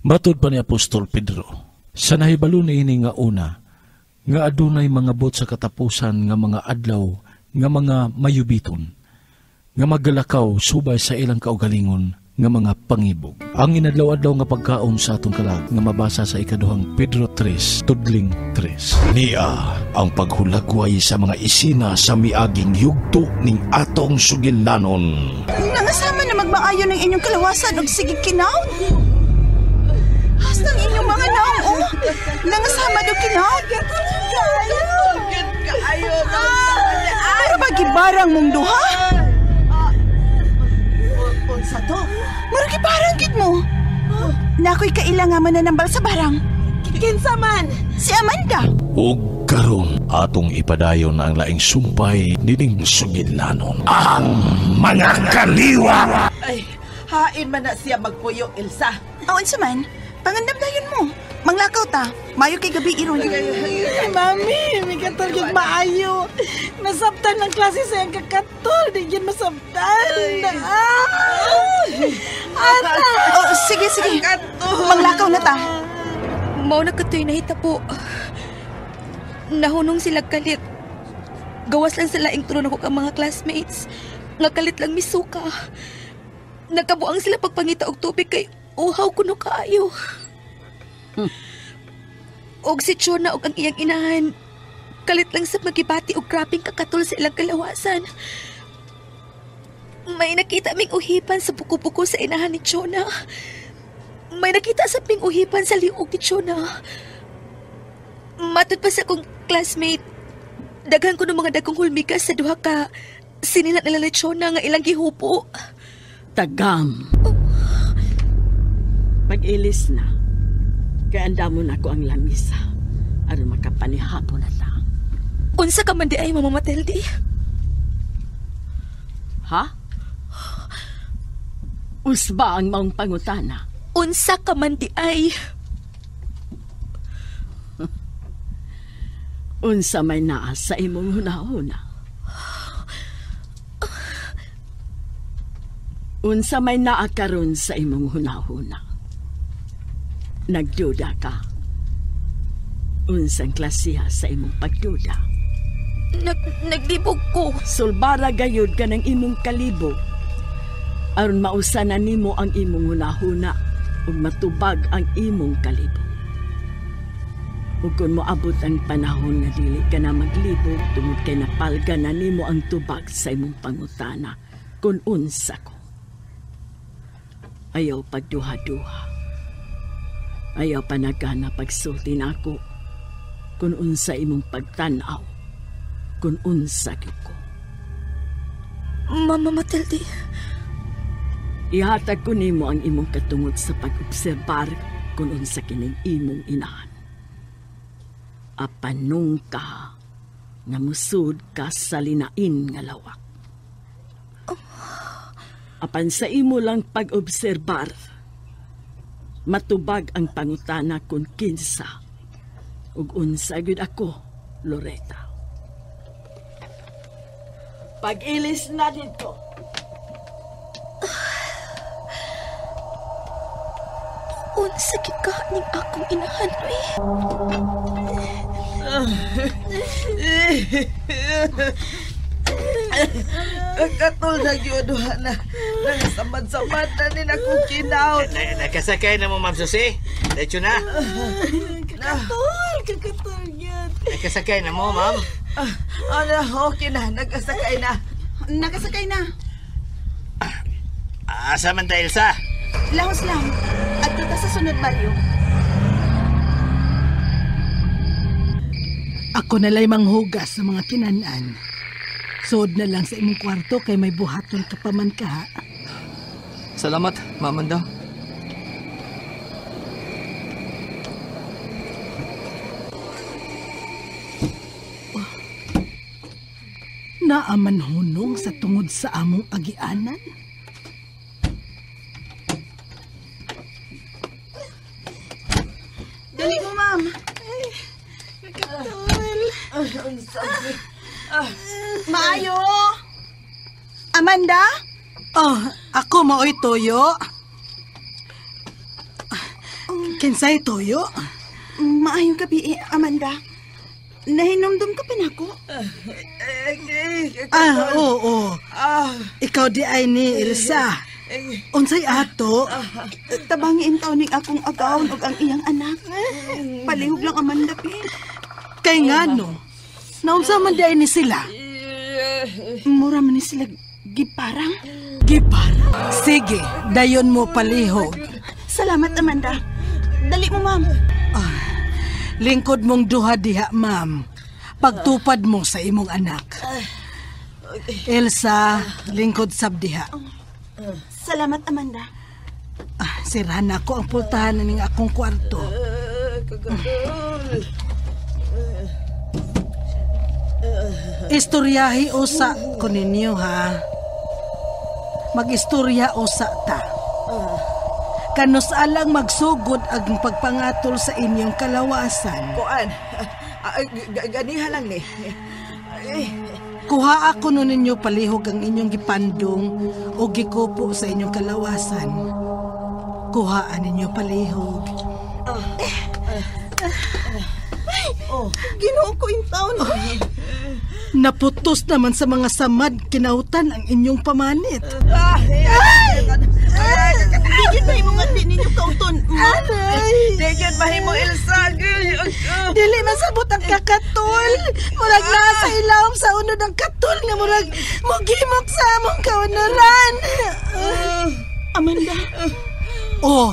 Matud pa ni Apostol Pedro, sa nahibalo niini nga una, nga adunay mangabot sa katapusan nga mga adlaw nga mga mayubiton, nga maggalakaw subay sa ilang kaugalingon nga mga pangibog. Ang inadlaw-adlaw nga pagkaon sa atong kalag nga mabasa sa ikaduhang Pedro 3, tudling 3. Niya ang paghulagway sa mga isina sa miaging yugto ning atong sugilanon. Nangasama na magmaayo ng inyong kalawasan og sige kinaw. Hasta ang inyong mga naong, oh. Nangasama daw kinaw. Pero ba gibarang mong duha? Unsa to? Mura gibarang gid mo. Nakoy kaila nga mananambal sa barang. Kinsa man? Si Amanda. Ug karon atong ipadayon ang laing sumpay nining sugilanon. Ang mga kaliwa. Ay, hain man na siya magpuyo, Elsa. Aon sa man? Pangandam dayon mo. Manglakaw ta. Mayo kay gabi iron. Ay, mami, may katol yung maayo. Nasabtan ng klase sa iyang kakatol. Di yun masabtan. Ana! Oh, sige, sige. Manglakaw na ta. Mao na katoy nahita po. Nahunong sila kalit. Gawas lang sila ing turon ako kang mga classmates. Nga kalit lang misuka. Nagkabuang sila pagpangita og tubig kay uhaw kuno kaayo. Og si Chona og ang iyang inahan, kalit lang sa magibati og grabeng kakatol sa ilang kalawasan. May nakita ming uhipan sa buko-buko sa inahan ni Chona. May nakita sa ming uhipan sa liog ni Chona. Matod pa sa akong classmate, daghan ko ng mga dagkong hulmigas sa duha ka sinila nila ni Chona nga ilang gihupo. Tagam. Pag-ilis na, kaya anda mo na ko ang lamisa aron makapanihapon na ta. Unsa ka man di ay, Mama Matilde? Ha? Usba ang maong pangutana. Unsa ka man di ay? Unsa may naa sa imong hunahuna? Unsa may naa karon sa imong hunahuna? Nagduda ka. Unsang klasiha sa imong pagduda? Naglibog ko. Sulbara gayud ka ng imong kalibog. Aron mausa na nimo ang imong hunahuna ug matubag ang imong kalibog. Ug kung moabot ang panahon nga dili ka na maglibog tungod kay napalga na nimo ang tubag sa imong pangutana kung unsa ko. Ayaw pagduha-duha. Ayaw panagana pagsulti nako kung unsa imong pagtan-aw, kung unsa gyud ko. Mama Matilde, ihatag ko nimo ang imong katungod sa pag-obserbar kung unsa kining imong inahan. Apanong ka nga musud ka sa linain nga lawak. Apan sa imo lang pag-obserbar, matubag ang pangutana kung kinsa ug unsa gyud ako, Loretta. Pag-ilis na dito. Unsa gyud ka ning akong inahan, eh? Katol na gyud na. Nagsamad-samad na ni akong kinaw. Nakasakay na mo, Ma'am Susi. Diretso na. Kakatol, kakatol gyud. Nakasakay na mo, Ma'am. Ano, okay na. Nakasakay na. Nakasakay na. Asa man ta, Elsa? Lahos lang. At kita sa sunod baryo. Ako nalay manghugas sa mga kinanan. Sod na lang sa imong kwarto kay may buhaton ka pa man ka. Ha? Salamat, Mamanda. Naaman hunong sa tungod sa among agianan? Dali mo, ma'am. Ay, kakatol. Maayo! Amanda? Oh, ako maoy toyo. Kinsay toyo? Maayong gabi, Amanda. Nahinomdom ka pa nako? Ah, oo. Ikaw di ay ni Elsa. Unsay ato? Tabangiin taon ning akong agawon og ang iyang anak. Palihog lang, Amanda, pi. Kay ngano? Naunsa man di ay ni sila? Mura man ni sila giparang. Giparang? Sige, dayon mo palihog. Salamat, Amanda. Dali mo, ma'am. Ah, lingkod mong duha diha, ma'am. Pagtupad mo sa imong anak. Elsa, lingkod sab diha. Salamat, Amanda. Ah, sirahan ako ang pultahan ning akong kwarto. Istoryahi usa ko ninyo, ha? Mag-istorya usa ta. Kanus alang magsugod ang pagpangatol sa inyong kalawasan. Kuan, ganiha lang ni. Kuha ako nun ninyo palihog ang inyong gipandong o gikupo sa inyong kalawasan. Kuhaan ninyo palihog. Ginoo ko in town. Naputos naman sa mga samad kinautan ang inyong pamanit. Di yun mahimo nga di ninyo kauton, ma'am. Di yun mahimo, Elsa. Dili masabot ang kakatol. Murag nasa ilawom sa unod ang katol nga murag mugimok sa among kaunuran. Amanda. Oh,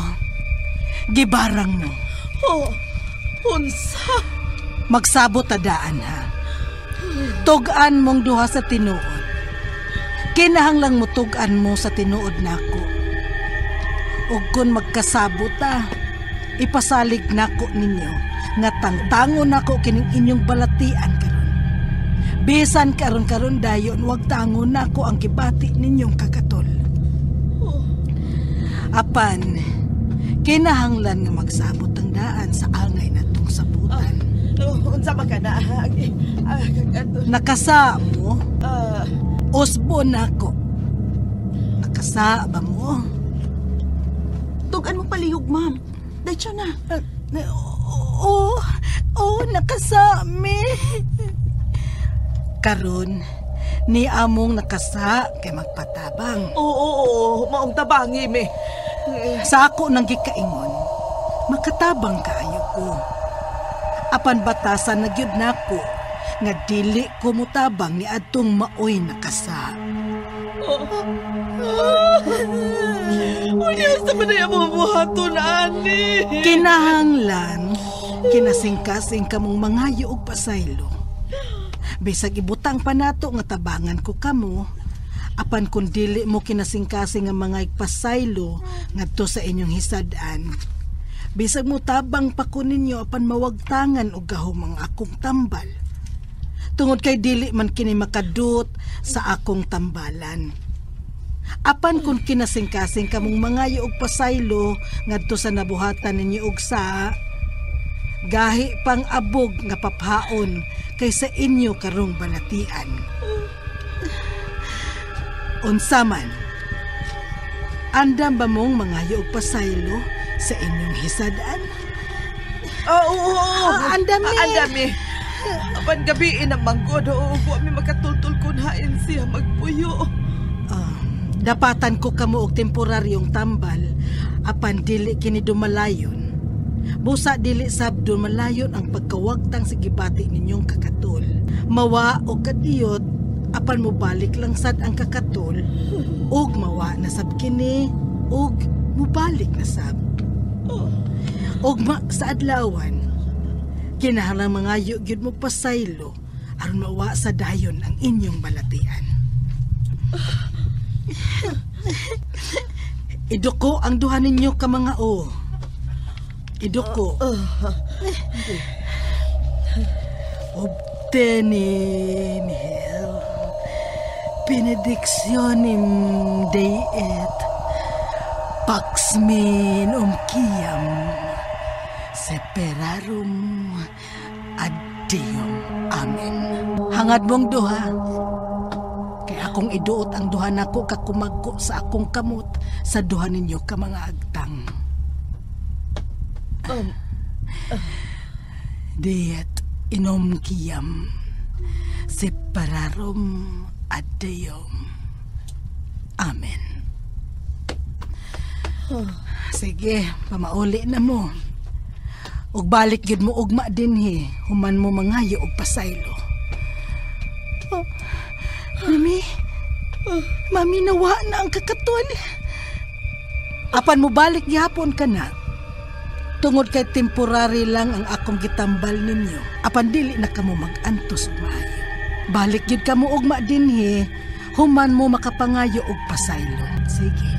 gibarang mo. Oh, unsa? Magsabot tadaan, ha. Tug-an mong duha sa tinuod. Kinahanglang mo tug-an mo sa tinuod nako. Ug kun magkasabot ta, ipasalig nako ninyo nga tangtango nako kining inyong balatian karon. Bisan karon-karon dayon, wag tango nako ang gibati ninyong kakatol. Apan, kinahanglan nga magsabot ang daan sa angay natong sabutan. Unsa man ka na? Nakasa mo? Usbo nako. Nakasa ba mo? Tugan mo palihog, ma'am. Diretso na. Oo, oh, nakasa mi. Karon, ni among nakasa kay magpatabang. Oo, maong tabangi mi. Sa ako nang gikaingon, makatabang kaayo ko. Apan batasan na gyud nako nga dili ko mutabang ni adtong maoy nakasa. Unya sa man ay among buhaton ani. Kinahanglan kinasingkasing kamong mangayo og pasaylo. Bisag ibutang pa nato nga tabangan ko kamo, apan kun dili mo kinasingkasing nga mga pasaylo ngadto sa inyong hisad-an. Bisag mo tabang pa ko ninyo apan mawagtangan og gahom ang akong tambal. Tungod kay dili man kini makadut sa akong tambalan. Apan kung kinasingkasing kamong mangayo og pasaylo ngadto sa nabuhatan ninyo og sa gahi pang abog nga paphaon kaysa inyo karong balatian. Unsa man, andam ba mong mangayo og pasaylo sa inyong hisadaan? Oo. Andam mi. Andam mi. Apan gabi ang manggod, oo, wa mi makatultul kun hain siya magpuyo. Dapatan ko kamo og temporaryong tambal apan dili kini dumalayon. Busa dili sab dumalayon ang pagkawagtang sa gibati ninyong kakatol. Mawa og kadiyot apan mobalik lang sad ang kakatol ug mawa na sab kini ug mobalik na sab. Ug ma sa adlawan kinahanglan mangayo gyud mo pasaylo aron mawa sa dayon ang inyong balatian. Iduko ang duha ninyo ka mga o. Iduko. Obteni nihil benedictionem Dei et pax min umquiam separarum ad Deum. Amen. Hangad mong duha. Kaya akong iduot ang duha nako kakumagko sa akong kamot sa duha ninyo ka mga agtang. Diet inom kiyam separarum ad Deum. Amen. Sige, pamauli na mo. Ug balik gyud mo ugma dinhi, human mo mangayo og pasaylo. Oh, Mami, Mami, nawa na ang kakatol. Apan mo balik gihapon ka na. Tungod kay temporary lang ang akong gitambal ninyo. Apan dili na kamo mag-antos og maayo. Balik gyud kamo ugma dinhi, human mo makapangayo og pasaylo. Sige.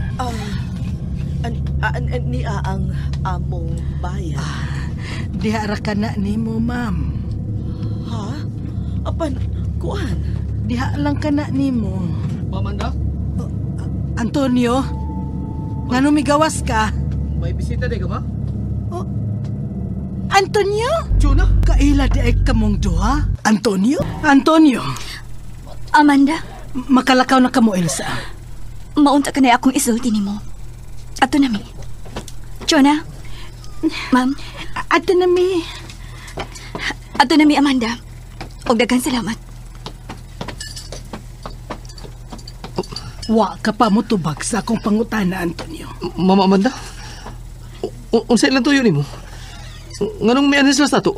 Niya ang among bayan. Diha ra ka na nimo, ma'am. Ha? Apan, kuan? Diha lang ka na nimo. Ma'am Amanda? Antonio? Ngano migawas ka? May bisita di ka, ma? Oh, Antonio? Chuna? Kaila di ay kamong duha? Antonio? Antonio? Amanda? Makalakaw na kamo, Elsa. Maunta ka na akong isulti nimo. Ato na mi. Chona? Ma'am? Ato na mi. Ato na mi, Amanda. Og daghan salamat. Wa ka pa mo tubag sa akong pangutana, Antonio. Mama Amanda? Unsa ilang tuyo nimo? Nganong may anis sila sa ato?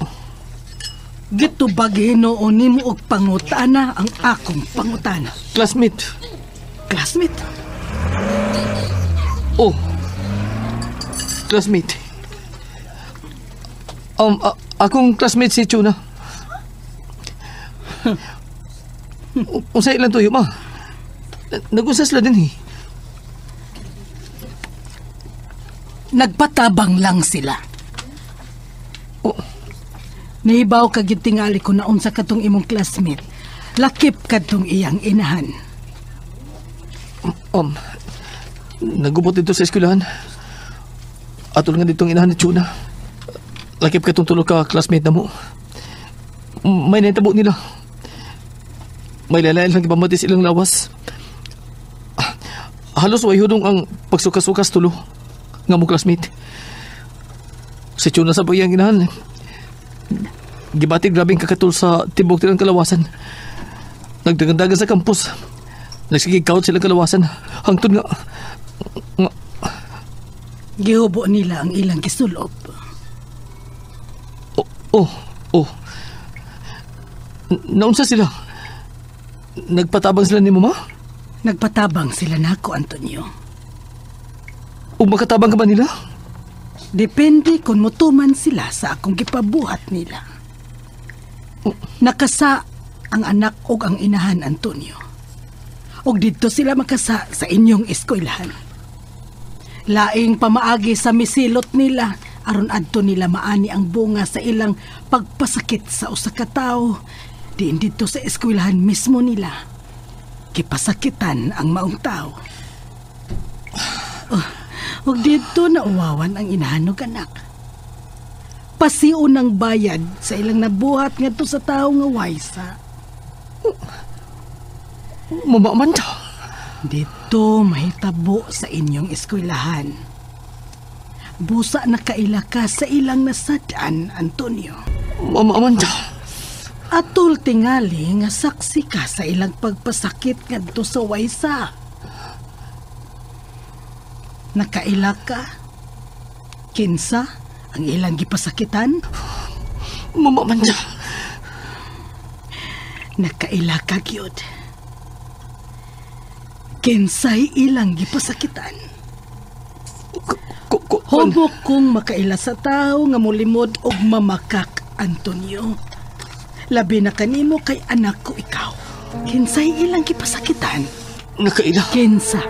Gitubag hinuon nimo og pangutana ang akong pangutana. Classmate. Classmate? Oh. Classmate. Akong classmate si Chuna. Unsa ilang tuyo, ma? Nag-usa sila din eh. Nagpatabang lang sila. Oh. Nihibaw ka gyud tingali ko na unsa katong imong classmate. Lakip kadtong iyang inahan. Nagubot dito sa eskwelahan. Atol nga ditong inahan ni Chuna. Lakip katong tulo ka classmate na mo. May naitabo nila. May lalayan lang ipamati silang lawas. Halos way hudong ang pagsukas-sukas tulo nga mo classmate. Si Chuna sa iyang inahan. Gibati grabing kakatul sa tibok nilang kalawasan. Nagdagandagan sa campus. Nagsigig kaut silang kalawasan. Hangtod nga gihubo nila ang ilang gisulob. Oh. Naunsa sila? Nagpatabang sila ni Mama? Nagpatabang sila nako, Antonio. Ug makatabang ka ba nila? Depende kung mutuman sila sa akong gipabuhat nila. Nakasa ang anak og ang inahan, Antonio. Og didto sila makasa sa inyong eskwelahan. Laing pamaagi sa misilot nila aron adto nila maani ang bunga sa ilang pagpasakit sa usa ka tawo. Diin didto sa eskwelahan mismo nila kipasakitan ang maong tao. Oh, ug didto nauwawan ang inahan og anak. Pasiun ang bayad sa ilang nabuhat ngadto sa tawo nga waysa. Mama Amanda. Dito mahitabo sa inyong eskwelahan. Busa na kaila ka sa ilang nasad-an, Antonio. Mama Amanda. Atol tingali nga saksi ka sa ilang pagpasakit ngadto sa waysa. Nakaila ka? Kinsa ang ilang gipasakitan? Mama Amanda. Nakaila ka gyud. Kinsay ilang gipasakitan. Hubok kong makaila sa tao nga mulimod og mamakak, Antonio. Labi na kanimo kay anak ko ikaw. Kinsay ilang gipasakitan? Nakaila. Kinsa?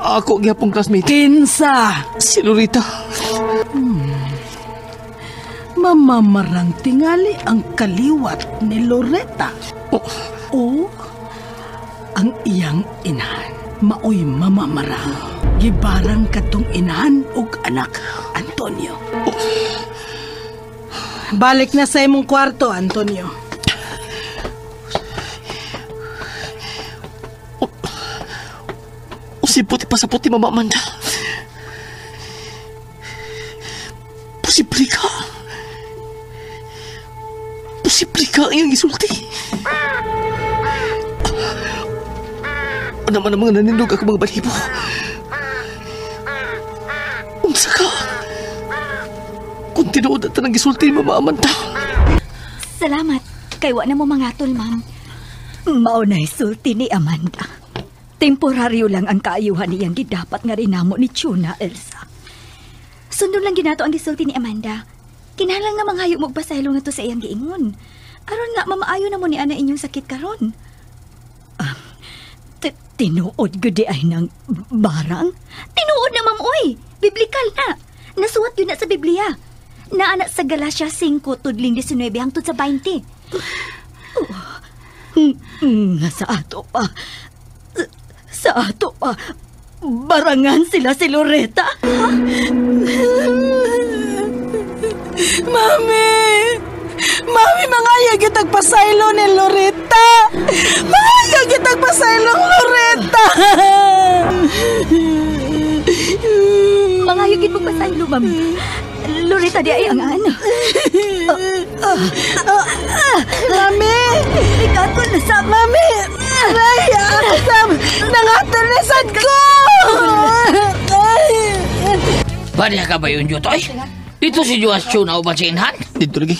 Ako gyapong classmate. Kinsa? Si Lorita. Mamamarang tingali ang kaliwat ni Loretta. Oh. O ang iyang inahan. Maoy mamamarang. Gibarang katong inahan og anak, Antonio. Oh. Balik na sa imong kwarto, Antonio. O si puti pa sa puti, Mama Amanda. Posible ka. Posible ka ang iyong isulti. Ano man ang mga nanindog ako mga balibo. Unsa ka? Kung tinuod at tanang gisulti, Mama Amanda. Salamat. Kay wa na mo mangatol, ma'am. Mao na isulti ni Amanda. Temporaryo lang ang kaayuhan niyang gidapat nga rinamo ni Chona, Elsa. Sundon lang ginato ang gisulti ni Amanda. Kinahanglan nga manghayo mo pasaylo nga to sa iyang giingon. Aron nga mamaayo na mo ni ana inyong sakit karon. Tinuod gud ay nang barang. Tinuod na, ma'am, oy. Biblikal na. Nasuwat yun na sa Biblia. Naana sa Galatia 5:19 hangtod sa 20. Oh. Nga sa ato pa. Sa ato pa. Barangan sila si Loretta. Ha? Mami! Mami, mangaya gitag pasaylo ni Loretta! Mangaya gitag pasaylo Loretta! Mangaya gid mo pasaylo, mami. Loretta di ay ang ano. Mami! Ikatol na sa... Mami! Aray! Ako sa... Nangatol na sad ko! Bariya ka ba yun, Jutoy? Dito si Joas Chuna o ba si Inhan? Dito lagi.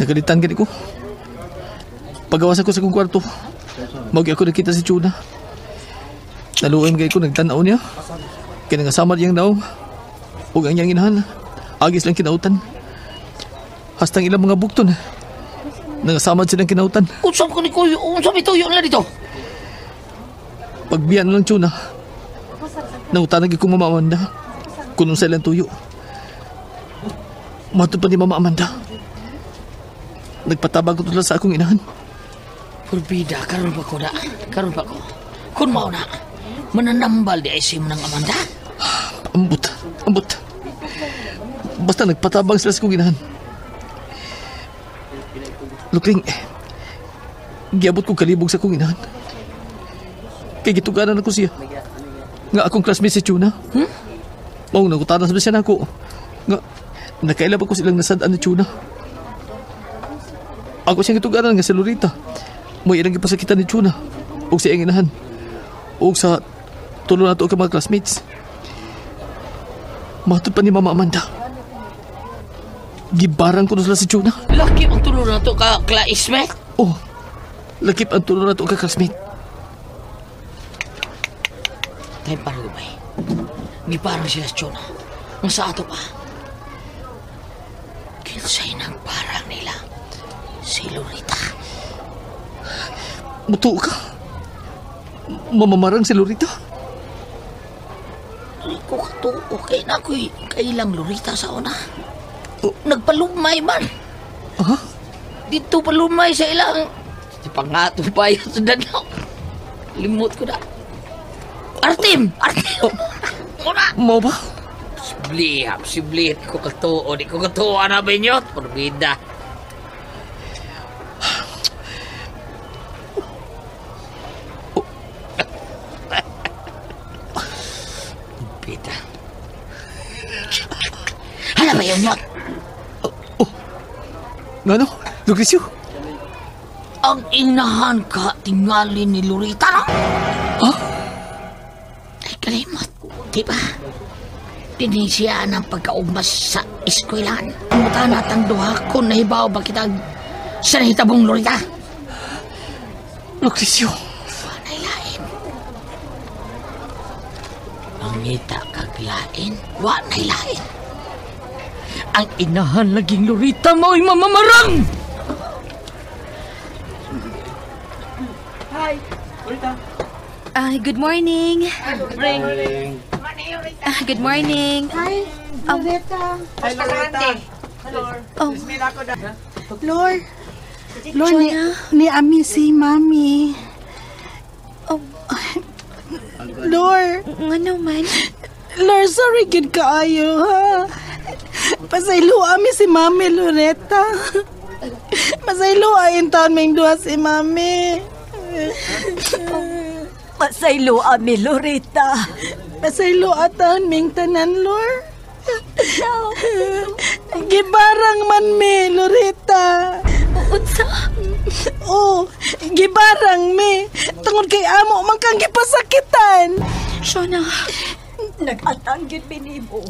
Nagalitan gani ko. Pagawas ako sa kong kwarto. Maugi ako nakita si Chuna. Naluoy mga ko nagtanaw niya. Kaya nangasama niyang naong. Huwag ang niyang inahan. Agis lang kinautan. Hastang ilang mga bukton. Nangasamad silang kinautan. Unsam ko ni Kuyo, unsam ito yun na dito. Pagbiyan lang Chuna. Nautanag ko Mama Amanda. Kunong sa ilang tuyo. Matod pa ni Mama Amanda. Nagpatabang ko tulad sa akong inahan. Purbida, karon pa ko na. Karon pa ko. Kun mao na, mananambal di ay sim ng Amanda. Ambot, ambot. Basta nagpatabang sila sa akong inahan. Lukling, giabot ko kalibog sa akong inahan. Kay gituganan ako siya. Nga akong classmate si Chuna. Hmm? Maong nagutanan sa siya na ako. Nga, nakailab ako silang nasad-an ni Chuna. Ako siyang gituganan nga si Lorita. May ilang gipasakitan ni Chuna. O sa iyang inahan. O sa tulo na to ka mga classmates. Matod pa ni Mama Amanda. Gibarang ko na sila si Chuna. Lakip ang tulo na to ka classmate? Oh, lakip ang tulo na to ka classmate. Tayo parang gabay. Giparang sila si Chuna. Nga sa ato pa. Kinsay ng parang nila. Si Lorita. Mutuo ka. Mamamarang si Lorita. Hindi ko katuo. Kaya na ako'y kailang Lorita sa una. Oh. Nagpalumay man. Ha? Dito palumay sa ilang. Pangato pa yun sa danaw. Limot ko na. Artim! Artim! Oh. Una! Mau ba? Sibli, sibli. Di ko katuo. Di ko katuo na ba inyo? Porbida. Porbida. Hala ba yun yun? Oh. Ngano? Lucrecio? Ang inahan ka tingali ni Lorita, no? Ha? Ay, kalimot. Di ba? Tinisya ng pagkaugmas sa eskwelan. Muta natang duha kung nahibaw ba kita sa nahitabong Lorita? Lucrecio. Wanay lain. Mangita kag lain. Wanay lain. Ang inahan laging Lorita mo'y mamamarang! Hi, Lorita. Good morning. Good morning. Good morning. Hi, Loretta. Hi, Loretta. Oh. Lor, Lor, ni Ami si Mami. Oh. Lor. Ngano man? Lor, sorry gid kaayo, ha? Pasaylo ami si Mami, Loretta. Pasaylo ay taon may duha si Mami. Pasaylo ami, Loretta. Pasaylo atan ming tanan, Lor. Amanda. Gibarang man mi, Loretta. Unsa? Oh, gibarang mi. Tungod kay amo man kang gipasakitan. Shona, nag-atang gyud mi nimo.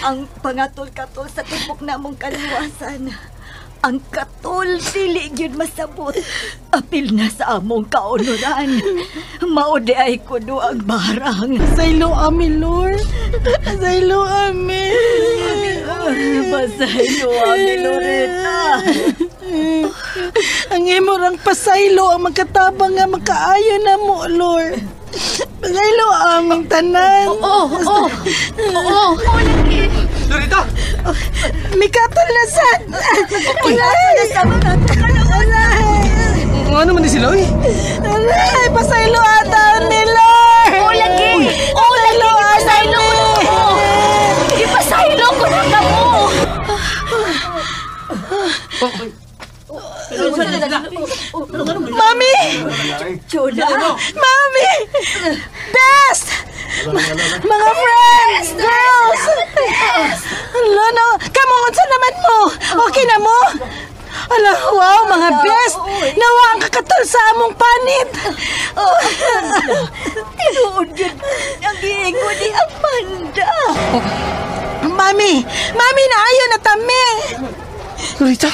Ang pangatol-katol sa tibok namong kaliwasan. Ang katol dili gyud masabot. Apil na sa among kaunuran. Mao di ay kuno ang barang. Pasaylo ami, Lord. Pasaylo ami. Pasaylo ami, Loretta. Ang imo rang pasaylo ang magkatabang nga makaayo na mo, Lord. Pasaylo aming tanan. Oo, oo. Oo. Lorita! Mikatol na sad. Wala sa mga Aray! Nga naman ni sila, oy. Aray! Pasaylo ata ni Lord! Oo, lagi! Oo, lagi! Ipasaylo ko na mo! Ipasaylo ko na kamo! Mami! Chona! Mami! Best! Mga friends! Girls! Ala, no. Kamo, unsa naman mo? Okay na mo? Ala, wow, mga best! Nawa ang kakatol sa among panit! Oh, tinuod yun ang giingon ni Amanda! Mami! Mami, naayo na tami! Lorita!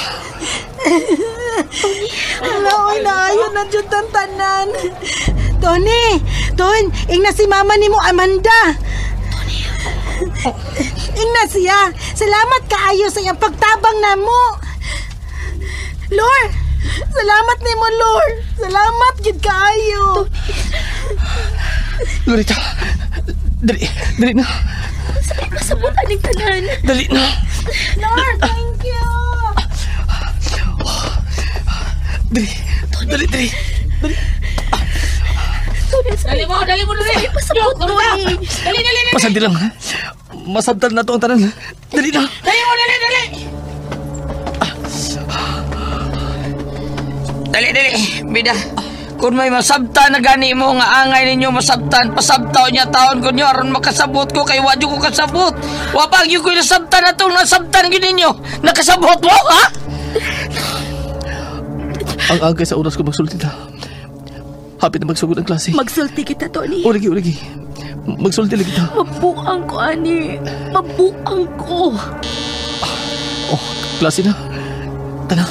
Ala, oy, naayo na dyan ang tanan. Tony! Ton, ingna si mama ni mo, Amanda! Tony! Ingna siya! Salamat kaayo sa iyang pagtabang na mo! Lord! Salamat ni mo, Lord! Salamat gid kaayo! Lorita! Dali! Dali na! Sabi masabot aning tanan! Dali na! Lord, thank you! Dali! Dali! Dali! Tony, dali mo! Dali mo! Dali! Pasabot, Tony! Dali, dali, dali. Pasandi lang. Masabtan na to ang tanan. Dali na! Dali mo, dali, dali. Dali, dali. Bida. Kung may masabtan na gani mo nga angay ninyo masabtan, pasabtaw niya taon ko niyo aron makasabot ko kay wadyo ko kasabot. Wapag yung ko nasabtan na itong nasabtan gyud ninyo. Nakasabot mo, ha? Ang angkay sa oras ko magsulti na. Hapit na magsugod ang klase. Magsulti kita, Tony. O lagi, o lagi. Magsulti lagi ta. Mabuang ko, ani. Mabuang ko. Oh, klase na. Tana.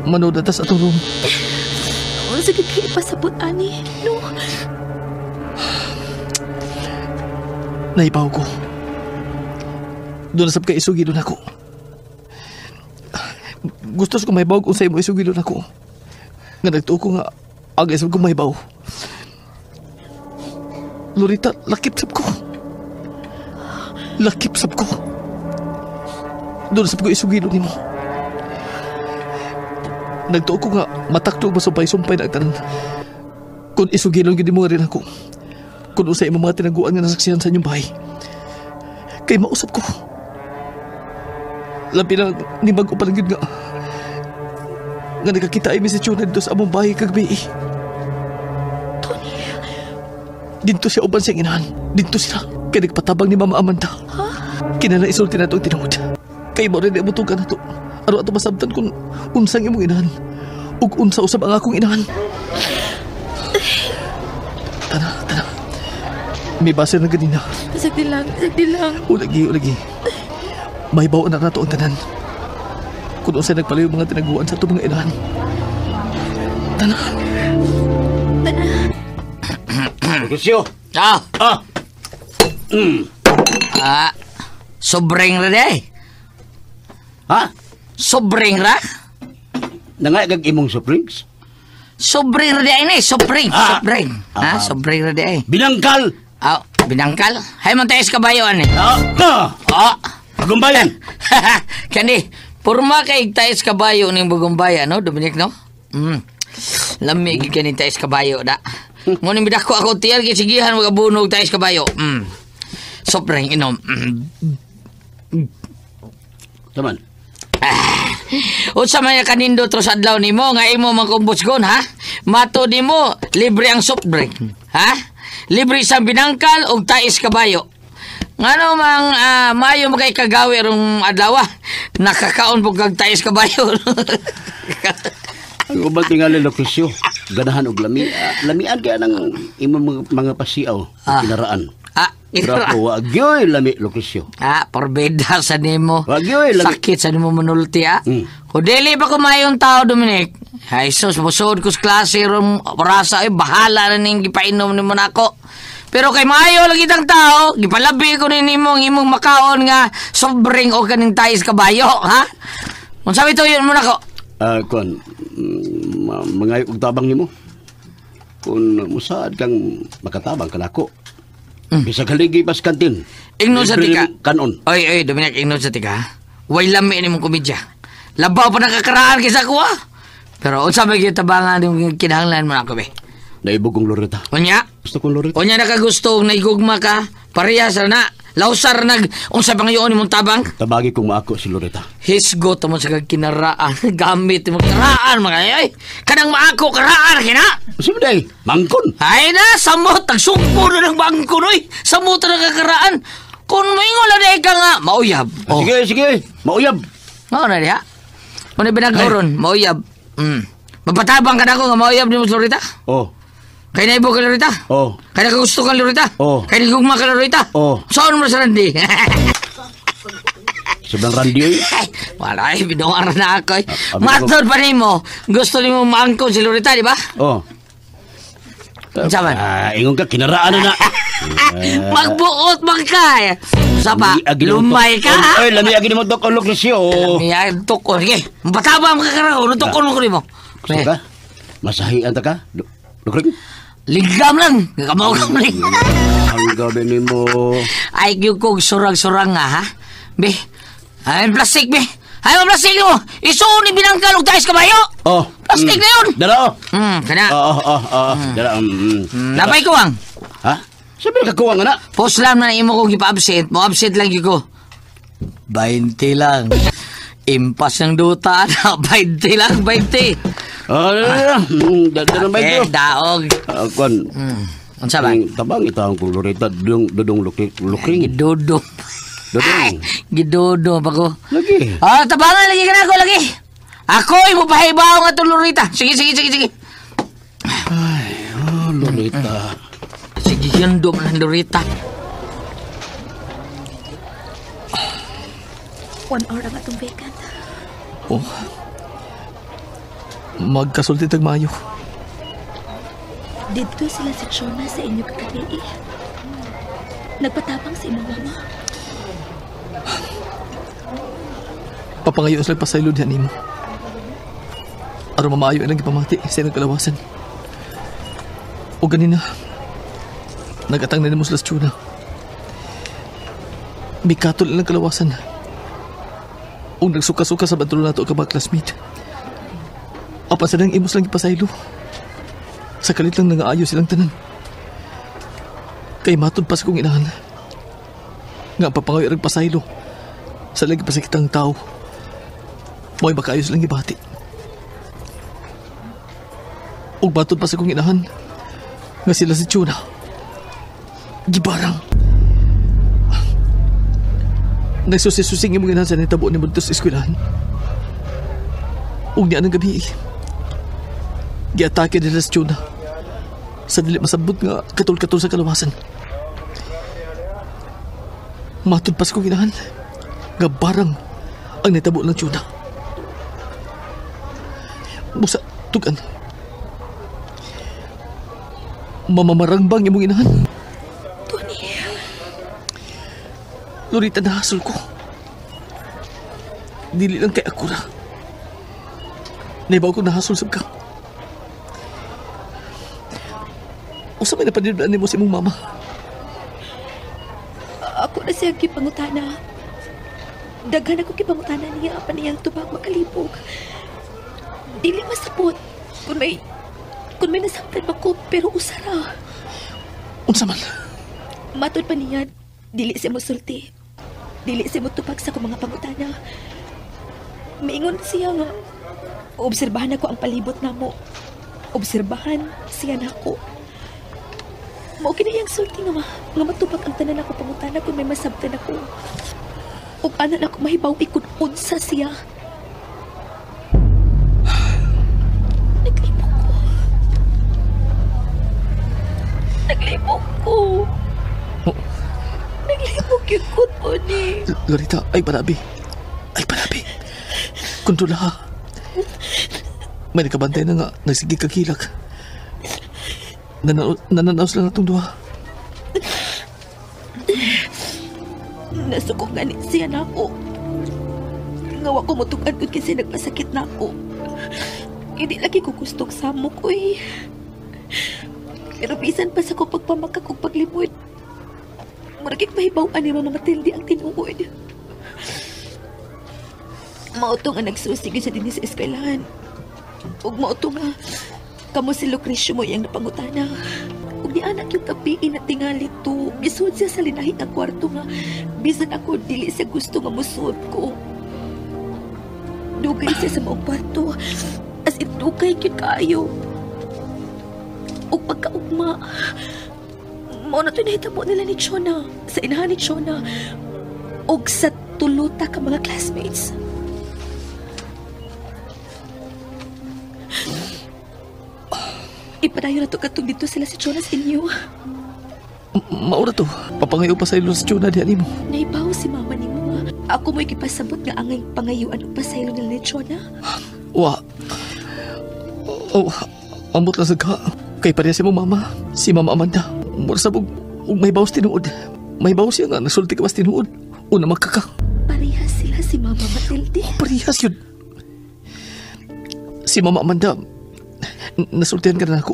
Manood na ta sa atong room. Oh, sige, kay ipasabot, ani. No. Naibaw ko. Doon na sab kay isugilon ako. Gusto ko mahibaw kung sa imo isugilon ako. Nga nagtuo ko nga ang isab ko mahibaw. Lorita, lakip sab ko. Lakip sab ko. Doon na sab ko isugilon nimo. Nagtuo ko nga matakto masumpay-sumpay na ang tanan. Kung isugilon gid mo nga rin ako. Kung usa imong mga tinaguan nga nasaksihan sa inyong bahay. Kay mausap ko. Labi na ni bago pa lang yun nga. Nga nakakita ay si Chona dito sa among bahay kagabi. Tony. Dito siya uban siyang inahan. Dito sila. Kay nagpatabang ni Mama Amanda. Ha? Kinala isulti na ito ang tinuod. Kay mo rin imutugan na ito. Ano ato masabtan kung unsang imong inahan. Ug unsa usab ang akong inahan. Tana, tana. May base na ganina. Sagdi lang, sagdi lang. Ulagi, ulagi. May bawa na nato ang tanan. Kung unsay nagpalayo mga tinaguan sa itong mga inahan. Tana. Tana. Lucio. Ah. Ah. Ah. Sobreng ra day. Ha? Sobreng ra? Nangay kag imong soft drinks? Sobreng ra day ni, sobreng, Ah. sobreng. Ha, Ah. sobreng ra day. Binangkal. Ah, binangkal? Hay man tayo sa kabayo ani. Ah. Ah. Ah. Bagumbayan. Kani, purma kay tayo sa kabayo ning Bagumbayan, no, Dominic, no? Lami gyud kani tayo sa kabayo da. Ngunit bidako ako tiyar kay sigihan magabunog tayo sa kabayo. Sobrang inom. Taman. Ah. Unsa may kanindot ro sa adlaw nimo nga imo mangkumbusgon, ha? Mato nimo libre ang soft drink, ha? Libre sa binangkal og tais kabayo. Ngano mang maayo mo kay kagawi rong adlaw. Nakakaon po kag tais kabayo. Ang uban tingali Lucrecio, ganahan og lami. Lamian kaya ng imong mga pasiaw, kinaraan. Kinaraan. Wa gyoy lami Lucrecio. Porbeda sa nimo. Wa gyoy lami. Sakit sa nimo manulti Kung dili pa kumayong tao, Dominic. Ay sus, musod ko sa klase rong rasa, ay bahala na ning gipainom nimo nako. Pero kay maayo lagi tang tao, gipalabi ko ni nimo ang imong makaon nga sobreng o kaning tais kabayo, ha? Unsa bitaw yun mo nako? Kuan, mangayo og tabang nimo. Kun musaad kang makatabang kanako. Bisag haligi pas kantin. Ingnon sa tika. Kanon. Oy, Dominic, ingnon sa tika. Way lami nimong komedya. Labaw pa nakakaraan kaysa ko, ha? Pero unsa may gitabangan yung kinahanglan mo nako be? Naibog kong Loretta. Unya? Gusto kong Loretta. Unya nakagusto og naigugma ka, parehas ra na. Lausar nag unsa pa ngayon imong tabang? Tabagi kong maako si Loretta. Hisgot mo sa kinaraan, gamit mo karaan mga ay. Kanang maako karaan kina. Unsa man day? Mangkon. Ay na samot tagsumpo na ng bangkon oy. Samot na kakaraan. Kung moingon na day ka nga mauyab. Oh. Sige, mauyab. Mao na diha. Muna binag-oron, mauyab. Mapatabang ka na ako nga mauyab nimo si Loretta? Oh. Kay naibo ka Loretta? Oh. Kay nakagusto ka Loretta? Oh. Kay nagugma ka Loretta? Oh. Saan mo sa Randy? Sobrang Randy oy. Wala ay, binuar na ako. Matod pa nimo. Gusto nimo maangkon si Loretta, di ba? Oh. Unsa man? Ingon ka kinaraan na. Magbuot man ka. Usa pa, lumay ka. Oy, lami agi nimo tok Lucrecio. Lami agi tok. Sige, mapatabang ka karon, tukon mo ko nimo. Gusto ka? Masahian ta ka? Lucrecio. Ligam lang. Kamaw ka mo rin. Ang gabi ni mo. Ay, yung kong surang-surang nga, ha? Be, ay, plastic, be. Ay, plastic mo. Isuon ni binangkal og tais kabayo. Oh. Plastic na yun. Dala, oh. Kana. Oo. Dala, Napay kuwang. Ha? Sabi na kakuwang, ana. Post lang na imo kong ipa-absent. Mo absent lang yun ko. 20 lang. Impas ng duta, ana. 20 lang, 20. Dala ba ito? Daog. Kwan. Unsa ba? Tabang itang kong Loretta, dudong lukring. Gidudong. Dudong. Gidudong pa ko. Lagi. Tabangan lagi ka na ako, lagi. Ako, imo pahibaw nga itong Loretta. Sige. Ay, Loretta. Sige, yun dum ng Loretta. 1 hour ang atong vacant. Oh. Magkasulti tag maayo. Didto sila si Chona sa inyo kagabi. Nagpatabang sa imong mama. Papangayo sila pasaylo diha nimo. Aron mamaayo ilang gipamati sa ilang kalawasan. O ganina, nagatang na nimo sila sa Chona. Mikatol ilang kalawasan. O nagsuka-suka sa bantulo nato ka mga classmate. Apan sa nang imos lang ipasaylo. Sa kalit lang nangaayo silang tanan. Kay matod pa sa kong inahan. Nga papangayo ang pasaylo. Sa lagi pasakitang tao. Mo'y makaayo silang ibati. Ug matod pa sa kong inahan. Nga sila si Chuna. Gibarang. Nagsusi-susing imong inahan sa nitabo ni Montes eskwelahan. Ug niya ng gabi. Giatake nila si Chuna. Sa dili masabot nga katul-katul sa kalawasan. Matod pa sa kong inahan. Nga barang ang nitabo ng Chuna. Busa, tugan. Mamamarangbang imong inahan. Tony. Lorita, nahasol ko. Dili lang kay ako ra. Naibaw ko nahasol sab ka. Usa may napaniblaan nimo sa imong mama. Ako na siya gipangutana. Daghan ako gipangutana niya apan niyang tubag makalibog. Dili masabot kung may nasaktan ba ko pero usara. Unsa man? Matod pa niya, dili siya mosulti. Dili siya motubag sa akong mga pangutana. Miingon siya nga obserbahan ako ang palibot namo. Obserbahan siya nako. Mao kini iyang sulti nga, nga matubag ang tanan ako pangutana kung may masabtan ako. Ug ana na ako mahibaw ikon unsa siya. Naglibog ko. Naglibog ko. Oh. Naglibog yung ko, Tony. Lorita, ay panabi. Ay panabi. Kontrola ha. May nakabantay na nga, nagsige kagilak. Nananaos lang natong duha. Nasuko nga ni siya na ako. Nga wa ko mutug-an kung kasi nagpasakit na ako. Hindi lagi ko gustong samok, uy. Pero bisan pa sa ko pagpamakak og paglimod. Murag mahibaw-an ni Mama Matilde ang tinuod. Mao to nga nagsusig sa dinhi sa eskwelahan. Ug mao to nga kamo si Lucrecio mo iyang napangutana. Ug ni anak yung gabi na tingali to. Misud siya sa linahi nga kwarto nga bisan ako dili siya gusto nga musud ko. Dugay siya sa maong kwarto. As in dugay gyud kaayo. Ug pagkaugma, mao na to nahitabo nila ni Chona, sa inahan ni Chona, ug sa tuluta ka mga classmates. Ipadayon na to katong dito sila si Chona sa inyo. Maura to. Papangayo pa sa ilo si Chona diyan nimo. Naibaw si mama nimo. Ako mo'y gipasabot nga angay pangayuan og pasaylo nila ni Chona. Wa. Oh, ambot lang sa ka. Kay pareha si mo mama, si Mama Amanda. Mura sa ug may bawas tinuod. May bawas siya nga nasulti ka mas tinuod. Una magkaka. Parehas sila si Mama Matilde. Oh, parehas yun. Si Mama Amanda, nasultihan ka na ako.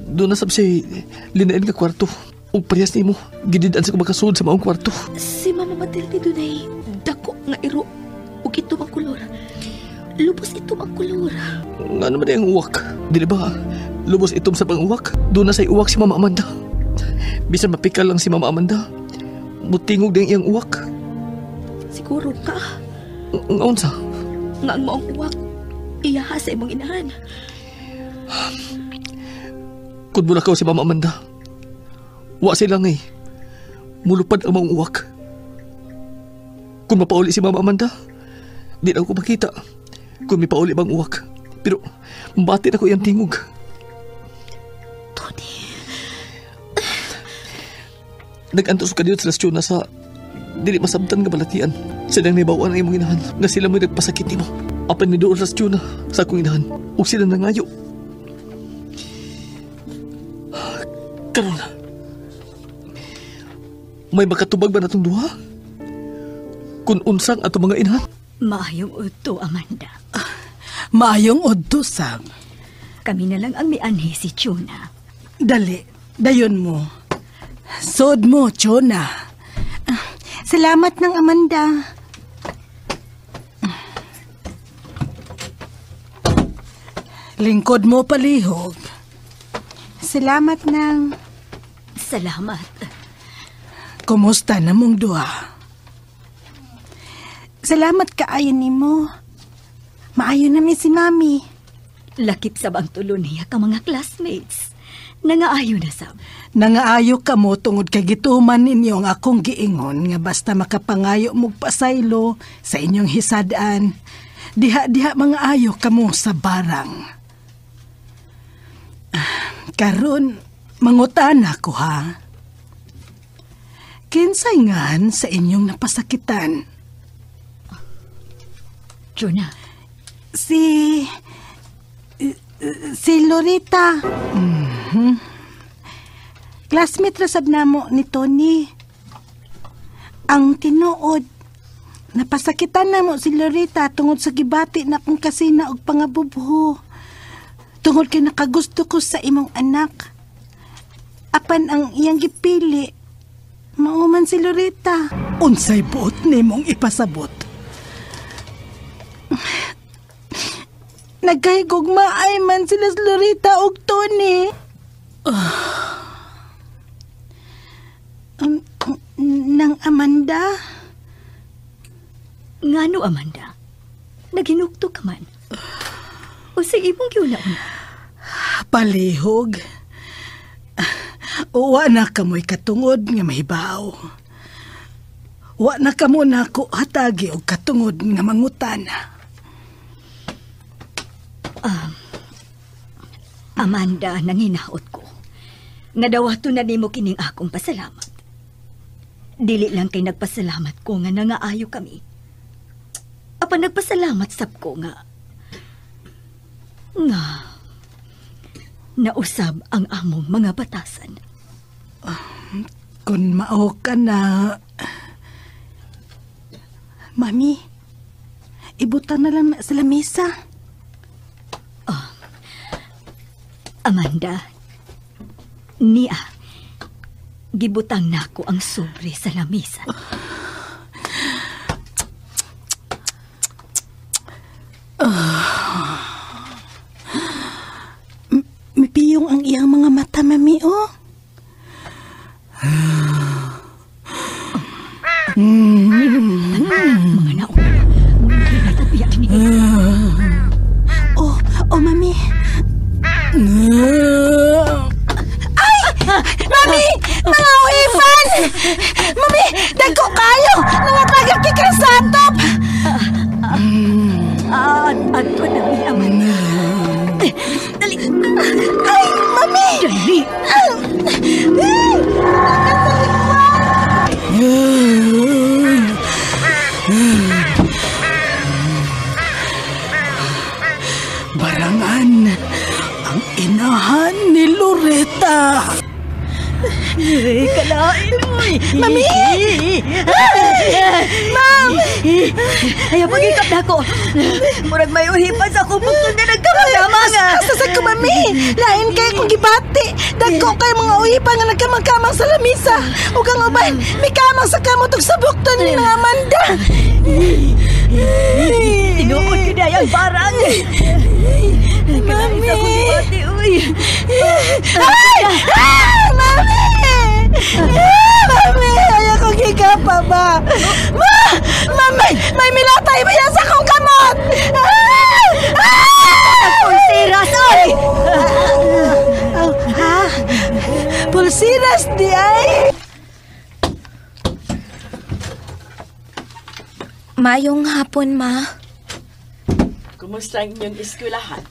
Doon na sab siya linain ka kwarto. Ug parehas nimo, gididaan sa makasud sa maong kwarto. Si Mama Matilde dunay dako nga iro ug itom ang kolor. Lubos itom ang kolor. Nga naman ang uwak. Dili ba? Lubos itom sa pang-uwak. Doon na sa'y uwak si Mama Amanda. Bisan mapikal lang si Mama Amanda, mutingog din iyang uwak. Siguro ka. Nga unsa? Nga ang maong uwak, iyaha sa imong inahan. Kung mulakaw si Mama Amanda, wa sila ngay. Mulupad ang maong uwak. Kung mapauli si Mama Amanda, di na ako makita kung may pauli bang uwak. Pero mabati na ko iyang tingog. Tony. Nag-antos ka dito sa Chona sa dili masabtan nga balatian. Sila nibawaan ang imong inahan nga sila mo'y nagpasakit nimo. Apan ni doon sa Chona sa akong inahan ug sila nangayo. Karon, may makatubag ba natong duha? Kung unsang ato mga inahan? Maayong udto, Amanda. Maayong udto, Sab. Kami na lang ang mianhi si Chona. Dali, dayon mo. Sod mo, Chona. Salamat ng Amanda. Lingkod mo palihog. Salamat ng... Salamat. Kumusta na mong duha? Salamat kaayo nimo. Maayo na mi si Mami. Lakip sab ang tulo niya ka mga classmates. Nangaayo na sab. Nangaayo ka mo tungod kay gituman ninyo ang akong giingon nga basta makapangayo mog pasaylo sa inyong hisadaan. Diha-diha mga ayo kamo sa barang. Karon mangutana ko ha. Kinsay ngan sa inyong napasakitan? Jonah. Si Lorita. Mm-hmm. Classmate rasab namo ni Tony. Ang tinuod, napasakitan namo si Lorita tungod sa gibati na kong kasina og pangabubho. Tungod kay nakagusto ko sa imong anak. Apan ang iyang gipili, mauman si Lorita. Unsay buot nimong ipasabot? Nagkahigugmaay man sila si Lorita og Tony. Nang Amanda? Ngano, Amanda? Naghinukto ka man. O sa imong giuna-una? Palihog. Wa na kamoy katungod nga mahibaw. Wa na kamo nako hatagi og katungod nga mangutana. Amanda, nanginaot ko. Nga dawato na nimo kining akong pasalamat. Dili lang kay nagpasalamat ko nga nangaayo kami. Apan nagpasalamat sab ko nga nausab ang among mga batasan. Kung mao ka na, Mami, ibutan na lang na sa lamesa. Amanda, niya, gibutang nako ang sobre sa lamesa. Mipiyong ang iyang mga mata, Mami, oh. Mga naong, mga ni. Oh, oh, Mami. Ay! Mami! Mga uifan! Mami, dagko kayo! Nangatagak kikang satop! Ato na mi, Amanda. Dali! Ay, Mami! Dali! Barangan ang inahan ni Loretta. Kalain, uy! Mami! Ma'am! Ayaw, pag-ikap na ako. Murag may uhipan sa akong bukod na nagkamang-kamang. Asa sa ko, Mami? Lain kayo kong gibati. Dagko kayo mga uhipan nga nagkamang-kamang sa lamisa. Ug ang uban, may kamang sa kamot ug sa bukton ni nga Amanda. Tinuod ko na yung barang. Kalain sa akong gibati, uy. Ay! Ah! Mami! Mami! Ayaw kong higapa ba? Ma! Mami! May milatay ba yan sa akong kamot? Ah! Ah! Pulsiras, oy! Ha? Pulsiras di ay? Mayong hapon, ma. Kumusta ang inyong eskwelahan?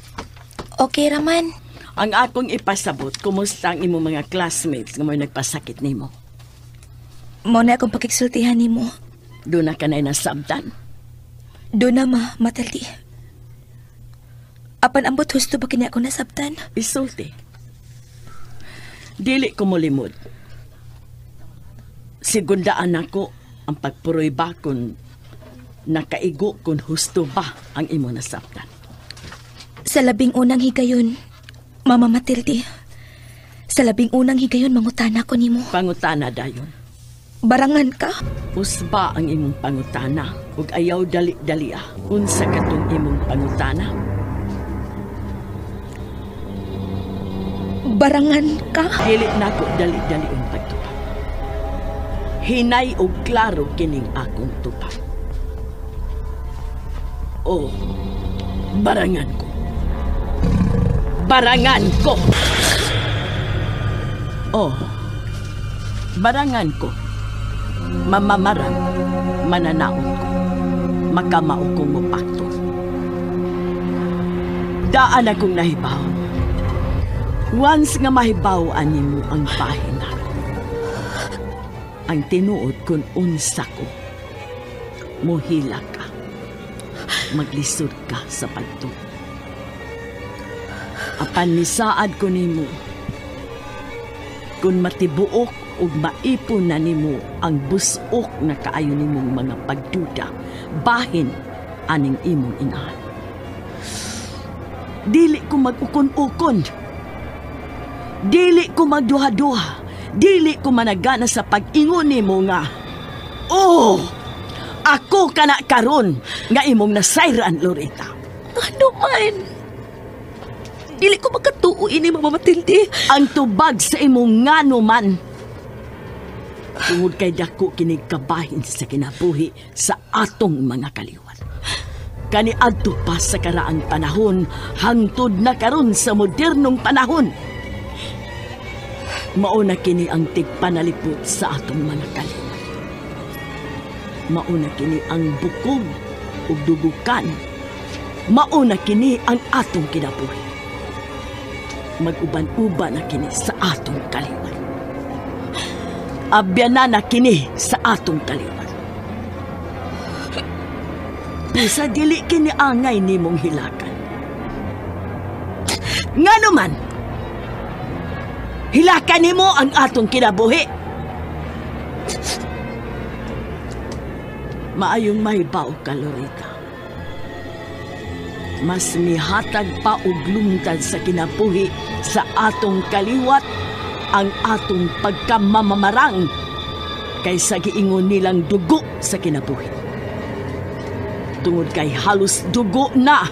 Okay raman. Ang akong ipasabot, kumusta ang imong mga classmates nga mo'y nagpasakit nimo? Mao na akong pakigsultihan nimo. Doon na ka na'y nasabtan. Doon na, ma, Matilde. Apan ambot husto ba kini ako nasabtan? Isulti. Dili ko molimod. Sigundaan ako ang pagpuroy ba kung nakaigo kung husto ba ang imo nasabtan. Sa labing unang higayon, Mama Matilde, sa labing unang higayon mangutana ko nimo. Pangutana dayon. Barangan ka? Usba ang imong pangutana ug ayaw dali-dali ah. Unsa katong imong pangutana? Barangan ka? Dili nako dali-dali ang pagtupad. Hinay og klaro kining akong tupad. Oh, barangan ko. Barangan ko. Oh, barangan ko. Mamamarang, mananaot ko. Makamao kong mupakto. Daan akong nahibaw. Once nga mahibaw nimo ang bahin ako. Ang tinuod kung unsa ko, muhila ka. Maglisod ka sa pagtuo. Apan nisaad ko nimo, kung matibuok ug maipon na nimo ang busok nga kaayo nimong mga pagduda, bahin aning imong inahan. Dili ko mag-ukon-ukon. Dili ko magduha-duha. Dili ko managana sa pag-ingon nimo nga, oh, ako kana karon nga imong nasayran, Loretta. Ano man? Dili ko makatuo ini, Mama Matilde. Ang tubag sa imong ngano man. Tungod kay dako kinig kabahin sa kinabuhi sa atong mga kaliwat. Kaniadto pa sa karaang panahon, hangtod na karon sa modernong panahon. Mauna kini ang tigpanalipot sa atong mga kaliwat. Mauna kini ang bukog ug dugukan. Mauna kini ang atong kinabuhi. Mag-uban-uban na kini sa atong kaliwat. Abyanan na kini sa atong kaliwat. Bisa dili kini angay nimong hilakan. Ngano man, hilakan nimo ang atong kinabuhi. Maayong mahibaw ka, Loretta. Mas mihatag pa og lungtad sa kinabuhi sa atong kaliwat ang atong pagkamamamarang kaysa giingon nilang dugo sa kinabuhi. Tungod kay halos dugo na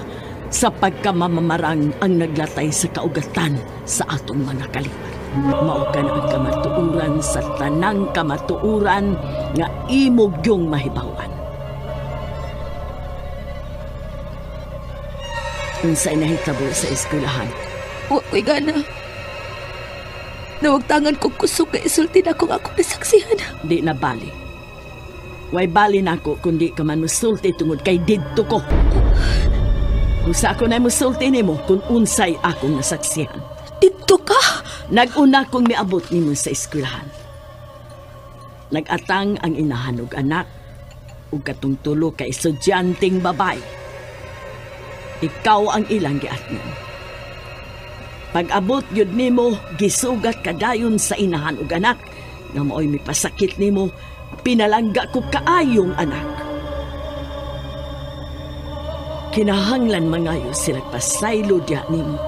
sa pagkamamamarang ang naglatay sa kaugatan sa atong mga kaliwat. Mao ka na ang kamatuoran sa tanang kamatuoran nga imo gyung mahibaw-an. Unsay nahitabo sa eskwelahan? Wa ko'y gana. Nawagtangan kong kusog nga isulti na kung ako nasaksihan. Di na bali. Way bali nako kundi ka man musulti tungod kay didto ko. Usa ko na musulti nimo kung unsay akong nasaksihan. Didto ka? Nag-una kong miabot nimo sa eskwelahan. Nag-atang ang inahan og anak ug katong tulo ka estudyanteng babae. Ikaw ang ilang giatnan. Pag-abot yun nimo, gisugat kadayon sa inahan og anak nga maoy mipasakit nimo, pinalangga ko kaayong anak. Kinahanglan mangayo sila pasaylo diha nimo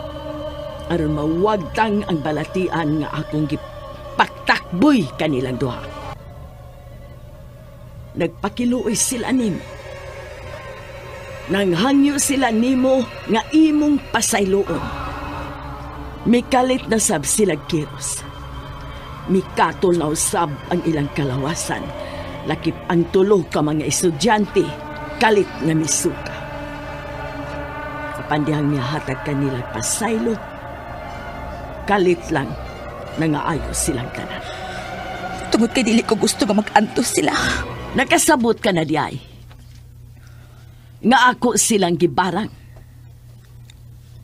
aron mawagtang ang balatian nga akong gipaktakboy kanilang duha. Nagpakiluoy sila nimo. Nanghangyo sila nimo nga imong pasayloon. Mikalit na sab sila kiros. Mikatol na usab ang ilang kalawasan. Lakip ang tulo ka mga estudyante, kalit nga misuka. Apan dihang mihatag kanila pasaylo, kalit lang nangaayo silang tanan. Tungod kay dili ko gusto nga mag-antos sila. Nakasabot ka na diay nga ako silang gibarang.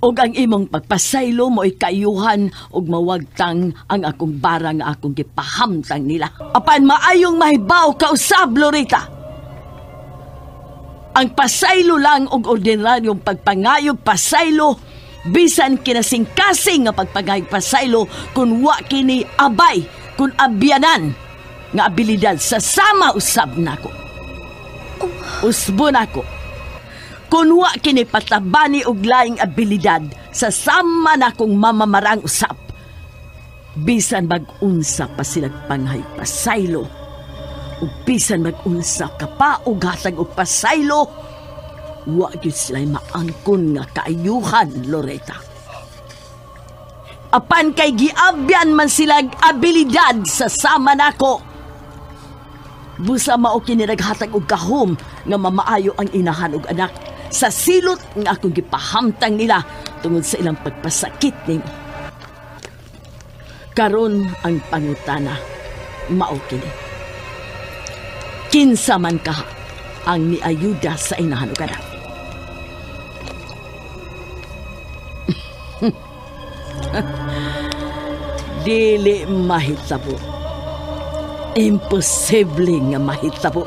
Og ang imong pagpasaylo mo'y kaayuhan og mawagtang ang akong barang nga akong gipahamtang nila. Apan maayong mahibaw ka usab, Loretta. Ang pasaylo lang og ordinaryong pagpangayog pasaylo, bisan kinasingkasing nga pagpangayog pasaylo kun wa kini abay, kun abyanan nga abilidad sa sama usab nako. Usbo nako. Kun wa kini patabani og laing abilidad sa sama nakong mamamarang usap. Bisan mag-unsa pa silag panghay pasaylo, ug bisan mag-unsa ka pa og hatag og pasaylo, wa gyud sila'y maangkon nga kaayuhan, Loretta. Apan kay giabyan man silag abilidad sa sama nako, busa mao kini naghatag og gahom nga mamaayo ang inahan og anak sa silot nga akong gipahamtang nila tungod sa ilang pagpasakit nimo. Karon ang pangutana mao kini. Kinsa man ka ang miayuda sa inahan og anak? Dili mahitabo. Imposible nga mahitabo.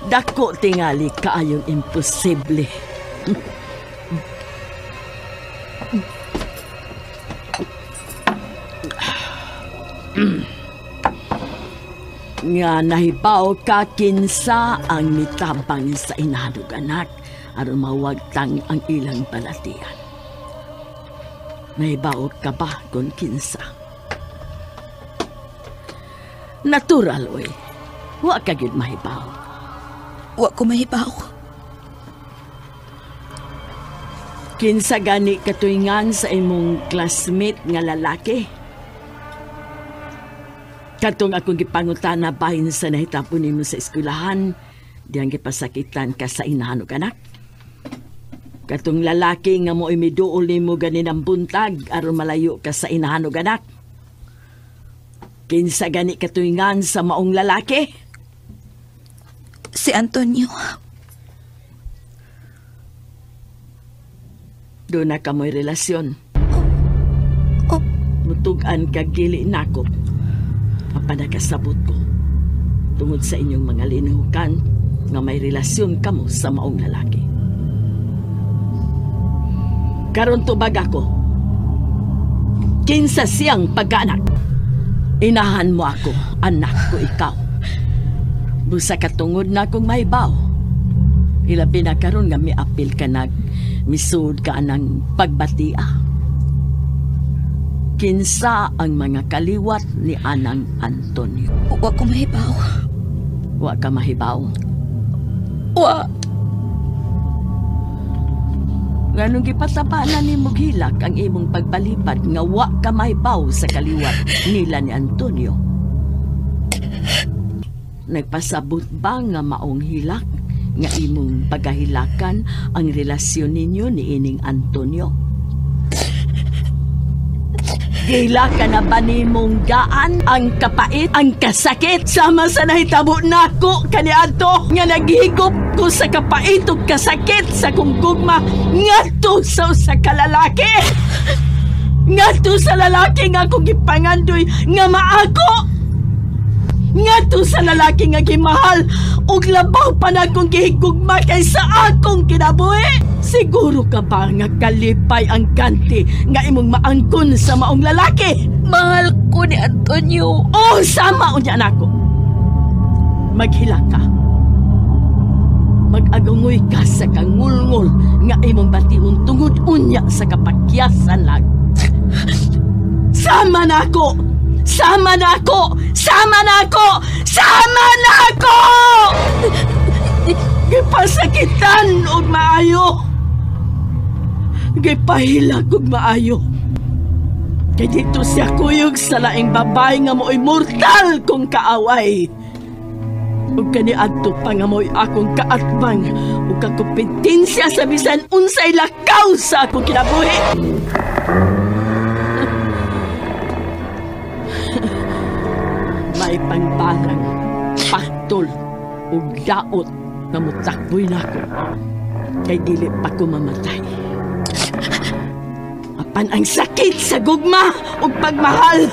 Dako tingali kaayong imposible. Nga nahibaw ka kinsa ang mitabang sa inahan ug anak aron mawagtang ang ilang balatian. Nahibaw ka ba kung kinsa? Natural, oy. Wa ka gyud mahibaw. Wa ko mahibaw. Kinsa gani katuingan sa imong classmate nga lalaki? Katong akong gipangutana bahin sa nahitabo nimo sa eskwelahan, diyang gipasakitan ka sa inahan ug anak. Katong lalaki nga mo imiduol nimo ganinang buntag aron malayo ka sa inahan og anak. Kinsa gani katuingan sa maong lalaki? Si Antonio. Doon na kamoy relasyon. Oh. Mutug-an ka gili nako. Apan nakasabot ko. Tungod sa inyong mga linuhukan nga may relasyon kamo sa maong lalaki. Karon tubag ako. Kinsa siyang pagkaanak. Inahan mo ako, anak ko ikaw. Busa katungod na akong mahibaw. Ilabi na karon nga miapil ka nag misud ka anang pagbatia. Kinsa ang mga kaliwat ni Anang Antonio? Wa ko mahibaw. Wa ka mahibaw? Wa. Nganong gipatabanan ni Mughilak ang imong pagbalibad nga wa ka mahibaw sa kaliwat nila ni Antonio? Nagpasabot ba nga maong hilak nga imong pagkahilakan ang relasyon ninyo ni ining Antonio? Gihilakan na ba nimong gaan ang kapait, ang kasakit sama sa nahitabo nako kaniadto nga naghigop ko sa kapait ug kasakit sa kong gugma ngadto sa usa ka lalaki. Ngadto sa lalaki nga akong gipangandoy nga maako. Ngadto sa lalaki nga gimahal ug labaw pa na akong gihigugma kaysa akong kinabuhi. Siguro ka ba nga kalipay ang ganti nga imong maangkon sa maong lalaki? Mahal ko ni Antonio. Oh, sama unya nako. Maghila ka. Mag-agungoy ka sa kangulngol nga imong bation tungod unya sa kapakyasan lang. Sama nako! Sama nako! Sama nako! Sama nako! Gipasakitan og maayo. Gipahilak og maayo. Kay dito siya kuyog sa laing babae nga mo'y mortal kong kaaway. Ug kaniadto pa nga mo'y akong kaatbang ug kakompetensya sa bisan unsay lakaw sa akong kinabuhi. May pangparang, paktol ug daot nga motakboy nako kay dili pa ko mamatay. Apan ang sakit sa gugma ug pagmahal.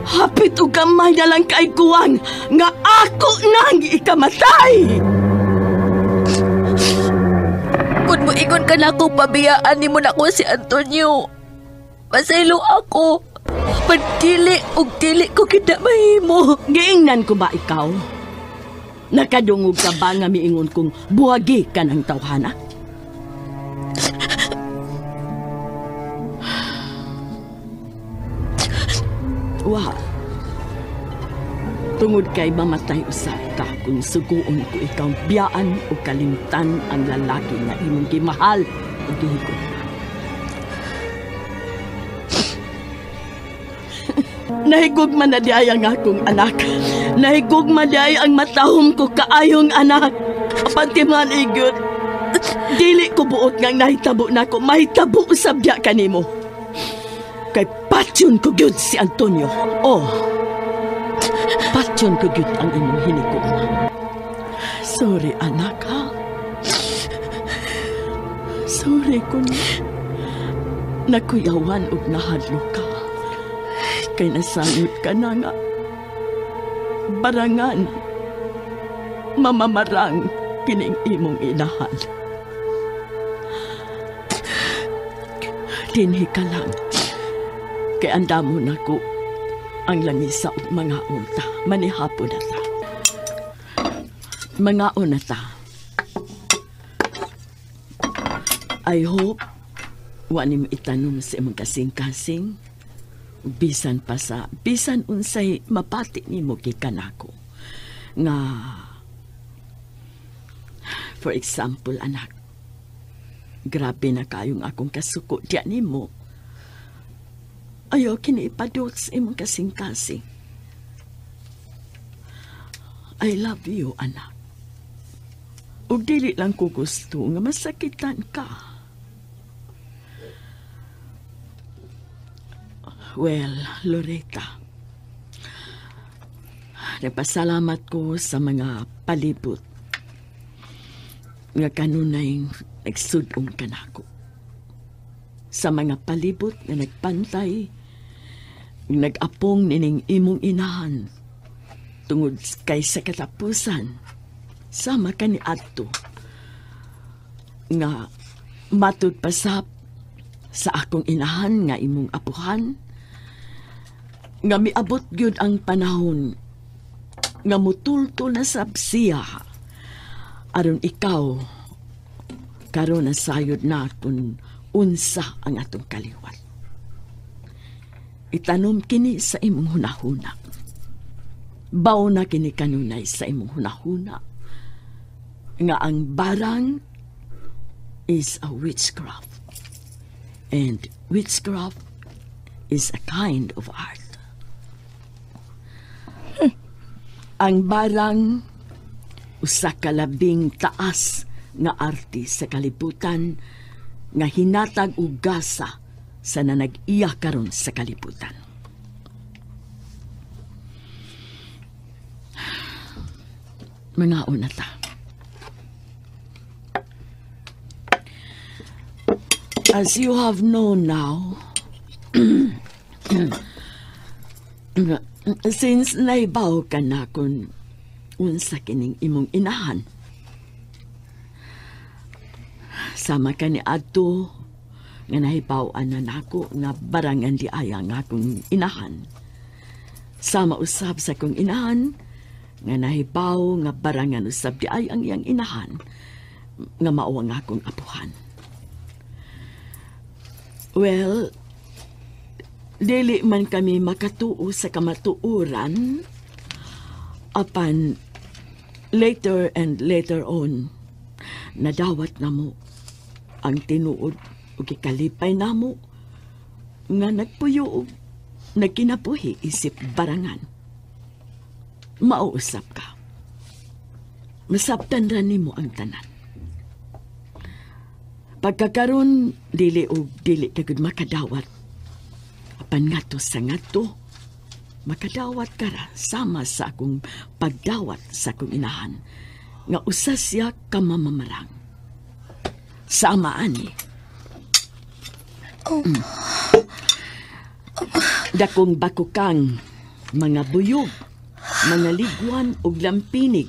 Hapit og gamay na lang kay kuwang nga ako nang ikamatay. Kung moingon ka na ako, pabiyaan nimo nako si Antonio. Pasaylo ako. Pagdili og dili ko kita mahimo. Giingnan ko ba ikaw? Nakadungog ka ba nga miingon kong buwagi ka ng tawhana? Wa. Tungod kay mamatay usab ka kung suguon ko ikaw biyaan o kalimtan ang lalaki nga imong gimahal o gihigot. Nahigugma na diay ang akong anak. Nahigugma diay ang matahom ko kaayong anak. Apan timan igyot, dili ko buot nga nahitabo nako, mahitabo usab diya kanimo. Kay patyon ko gyud si Antonio. Oh, patyon ko gyud ang imong hinigugma. Sorry anak ha. Sorry kung nakuyawan og nahadlok ka. Kay nasangit ka na nga. Barangan, mamamarang kining imong inahan. Dinhi ka lang. Kay andamo na ko ang langisa ug mga unta. Manihapon na ta. Mga una ta. I hope wa nimo itanom sa imong kasing-kasing. Bisan pa sa, bisan unsay mapati nimo gikan ako. Nga, for example, anak, grabe na kayong akong kasuko diya nimo. Ayaw kini ipadot sa imong kasing-kasing. I love you, anak. Ug dili lang ko gusto nga masakitan ka. Well, Loretta, nagpasalamat ko sa mga palibot nga kanunay nagsudong kanako. Sa mga palibot nga nagpantay, nag-apong nining imong inahan tungod kay sa katapusan sama ka ni adto nga matud pasap sa akong inahan nga imong apuhan nga miabot gyud ang panahon nga mutultol na sab siya aron ikaw karon nasayod na kun unsa ang atong kaliwat. Itanom kini sa imong hunahuna. Baw na kini kanunay sa imong hunahuna nga ang barang is a witchcraft. And witchcraft is a kind of art. Ang barang usa ka labing taas nga arte sa kalibutan nga hinatag og gasa sa nanag-iya karon sa kalibutan. Mga una ta. As you have known now, since naibaw ka na kung unsa kining imong inahan, sama ka ni adto nga nahibaw-an na nako nga barangan di aya nga akong inahan. Sama usab sa akong inahan nga nahibaw nga barangan usab di ay ang iyang inahan nga mao ang akong apuhan. Well, dili man kami makatuo sa kamatuoran, apan later and later on, nadawat na mo ang tinuod ug gikalipay namo nga nagpuyo og nagkinabuhi isip barangan. Mauusap ka. Masabtan ra nimo ang tanan. Pagkakaron dili og dili ka gud makadawat. Apan ngadto sa ngadto, makadawat ka ra sama sa akong pagdawat sa akong inahan nga usa siya ka mamamarang. Sama ani. Dakong bakukang, mga buyog, mga ligwan ug lampinig,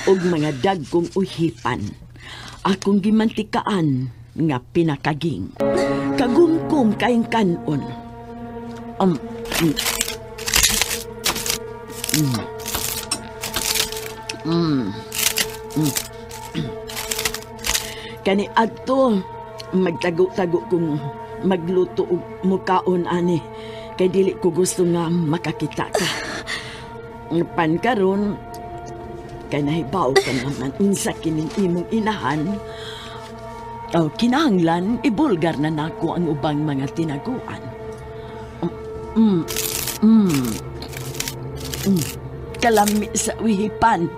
ug mga dagkong uhipan. Akong gimantikaan nga pinakaging. Kagumkum kaing kanon. Kani adto magtago-tago kung magluto og mukaon ani kay dili ko gusto nga makakita ka. Pan karon kay nahibaw ka naman unsa kining imong inahan. O kinahanglan ibulgar na nako ang ubang mga tinaguan. Kalami sa wihipan.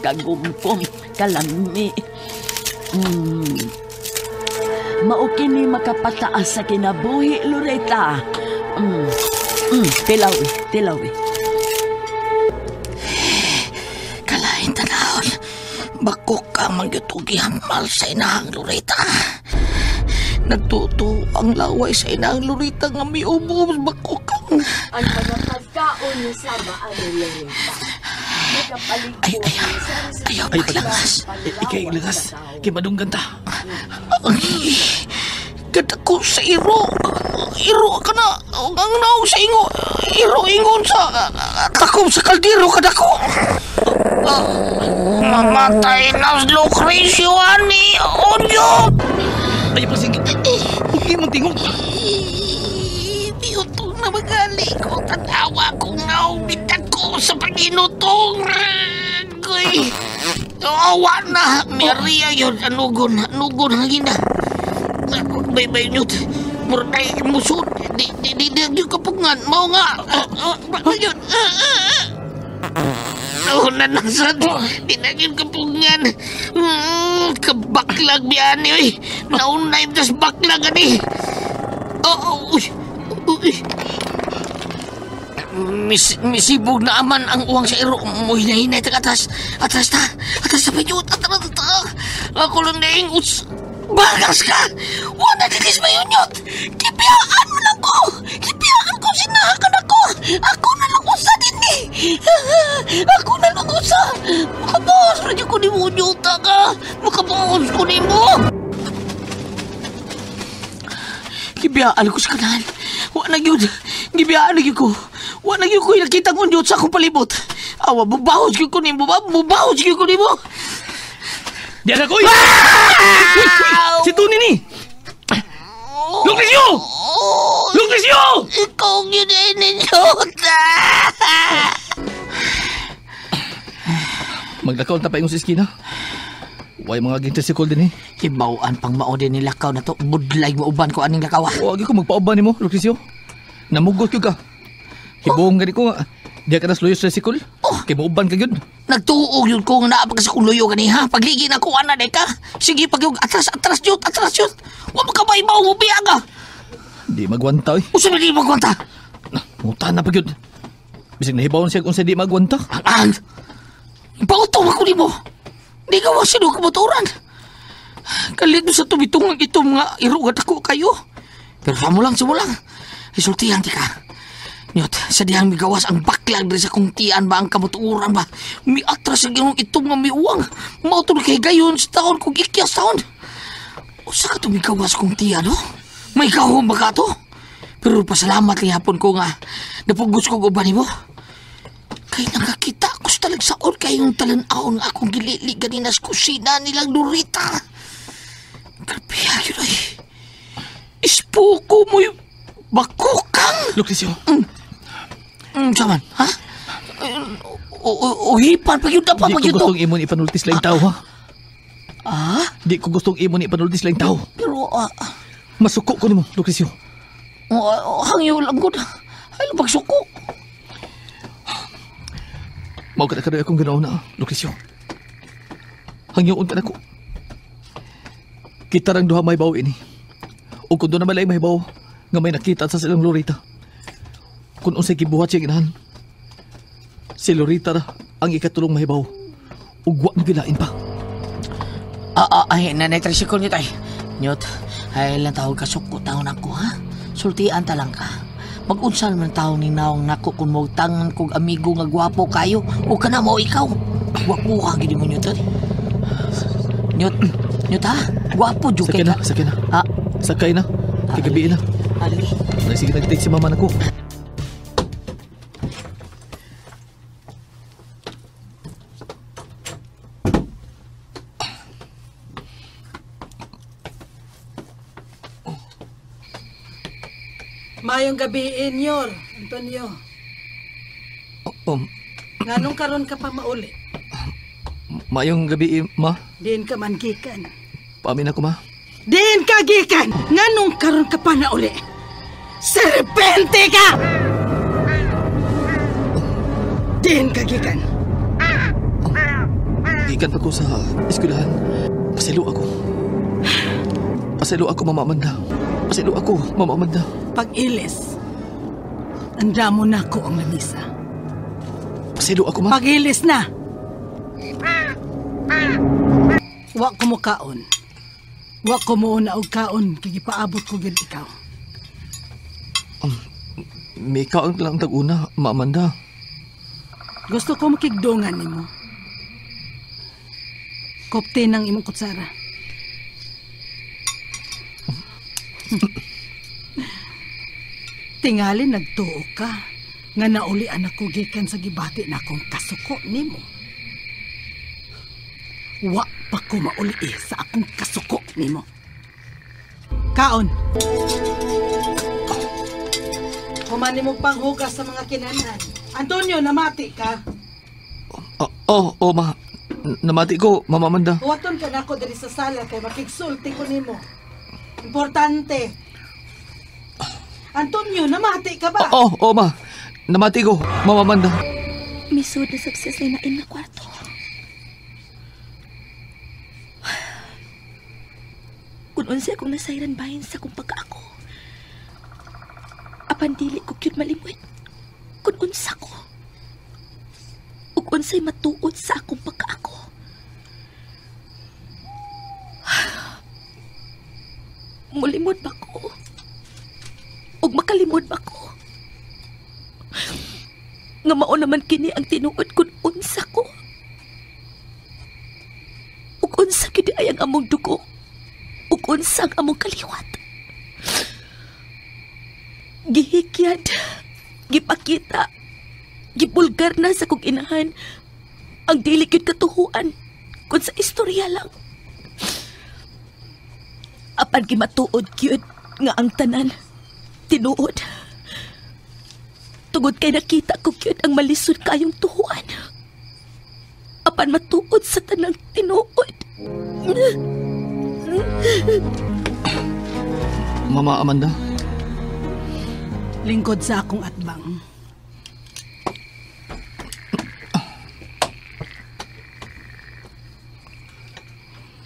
Kagumkom, kalami. Mao kini makapataas sa kinabuhi, Loretta. Tilawi, tilawi. Kalain tanawon, bako ka mangyutugi hamal sa inahang Loretta. Nagtuto ang laway sa inahang Loretta nga miubo, bako kang. Ang mga pagkaon ni sama ani Loretta. Ay, ayaw, Ay, paglangas. Ikay, langas. Kay madunggan ta. Ay, kadako sa iro. Iro ka na. Ang naong sa ingo. Iro ingon sa takob sa kaldero kadako. Mamatay na Lucrecio ani. Onyo! Ay, pasingit. Huwag mong tingog. Piutong na magali ko. Tanawa kong naong bitag ko sa paginutong. Agoy. Awa na. Maria yun. Anugon. Anugon. Hagina. Bay-bay nyo. Murday musod. Di kapungan. Mao nga. Yun. Una na sa di na yun kapungan. Kabaklag biyani, oy. Nauna yung tas baklag, ani. Oh, uy. Uy. Misibog na aman ang uwang sa iro. Muhinay-hinay, atras. Atras ta. Atras ta, panyot. Atras ta. Ako lang na yung bagas ka! Wala dilis mayunyot! Kipiyaan mo lang ko! Kipiyaan ko! Sinahakan ako! Ako na lang usa din eh! Ako na lang usa! Makabawas rin ko ni mo, nyota ka! Makabawas ko ni mo! Kipiyaan ko sa kanal! Wala yun! Gibiyaan na yun ko! Wala yun ko! Nakita ko nyot sa akong palibot! Awa, bubahos yun ko ni mo! Bubahos yun ko ni mo! Diyan ako! Uy! Si Tony ni! Lucrecio! Lucrecio! Ikaw yun ay ninyo! Maglakaw na pa yung sa iskina. Huwag mga gintrisikol din eh. Hibawaan pang mao din nilakaw na to. Budlay mauban ko aning lakaw. Huwag ko magpauban ni mo, Lucrecio. Namugot ko ka. Hibong gani ko nga. Diya ka na sa luyo sa trisikol. Oh. Kay mauban ka yun. Nagtuog yun ko nga naapag sa kong luyo gani ha. Pagligi na ko, ana ka. Sige, pag yung atras, atras yun, atras yun. Huwag mo ka maibaw, ubiya ka. Di magwanta eh. Usa di magwanta? Muta na pag yun. Bisag nahibawan siya kung sa di magwanta. Ang! Pautong ako ni mo. Di ka wasin o kabuturan. Kalit mo sa tumitong itong mga irugat ako kayo. Pero samo lang, samo lang. Isultihan ti ka. Nyot, sa dihang migawas ang baklag diri sa kong tian ba ang kamuturan ba? Miatras ang ginong itom nga miuwang. Mautol kay gayon sa taon kung ikyas taon. Usa ka to migawas kong tian, no? May kahom ba ka to? Pero pasalamat lihapon ko nga napugos kong uban nimo. Kay nakakita ko sa talagsaon kayong talan-aon nga akong gilili ganina sa kusina nilang Lorita. Grabe, yun ay. Ispuko mo'y bakukang! Lucrecio. Saman, ha? Uhipan pa yun na pa Di ko gustong imon ipanultis lang tao, ha? Ah? Di ko gustong imon ipanultis lang tao. Pero, masuko ko nimo, Lucrecio. Hangyo lang ko na. Ay, pagsuko. Mao ka na karoy akong ganaw na, Lucrecio. Hangyoon ka na ko. Kita rang duha may baw ini. O kung doon na malay may baw, nga may nakita sa silang Lorita. Kung unsay gibuhat siya ginahan. Si Lorita ra ang ikatulong mahibaw. Ugwa ng gilain pa. Ay, nanay tricycle niyo tay. Nyot, ay lang tawag kasuko taon ako ha. Sultian ta lang ka. Mag-unsal man tao ni naong nako kung maugtangan kog amigo nga gwapo kayo o kana mo ikaw. Gwapo ka gid mo nyot. Nyot, nyot ha. Gwapo jud kay ka. Sakay na. Ha? Sakay na. Kay gabi na. Ali. Sige nag-text si mama nako. Mayong gabi, Enyor, Antonio. Nganong karon ka pa mauli? Mayong gabi, ma. Diin ka man gikan. Paamin ako, ma. Diin ka gikan! Nganong karon ka pa nauli? Serpente ka! Diin ka gikan. Gikan pa ko sa eskwelahan. Pasilo ako. Pasilo ako, Mama Amanda. Pasilo ako, Mama Amanda. Pag-ilis, andamo na ko ang lamisa. Pasilo ako, ma. Pag-ilis na! Wa ko mo kaon. Wa ko mo na og kaon kay gipaabot ko gid ikaw. May kaon lang tag-una, Ma Amanda. Gusto ko makigdungan nimo. Kopte ng imong kutsara. Tingali nagtuo ka nga nauli anak ko gikan sa gibati na akong kasuko nimo. Wa pa ko mauli sa akong kasuko nimo. Kaon. Humani mo panghugas sa mga kinanan. Antonio, namati ka? Oh, ma. Namati ko, Mama Amanda. Huwaton ka na ako diri sa sala kay makigsulti ko nimo. Importante. Antonio, namati ka ba? Oo, ma. Namati ko, Mama Amanda. Misud na sab siya sa inain nga kwarto. Kung unsay akong nasayran bahin sa akong pagkaako. Apan dili ko gyud malimot kung unsa ko. Ug unsay matuod sa akong pagkaako. Mulimod ba ko? Ug makalimod ba ko? Nga mao naman kini ang tinuod kung unsa ko. Ug unsa kini ay ang among dugo. Ug unsa ang among kaliwat. Gihikyad, gipakita, gibulgar na sa kong inahan ang dili gyud katuhuan kun sa istorya lang. Apan gimatuod gyud nga ang tanan tinuod. Tungod kay nakita ko gyud ang malisod kayong tuhuan. Apan matuod sa tanang tinuod. Mama Amanda. Lingkod sa akong atbang.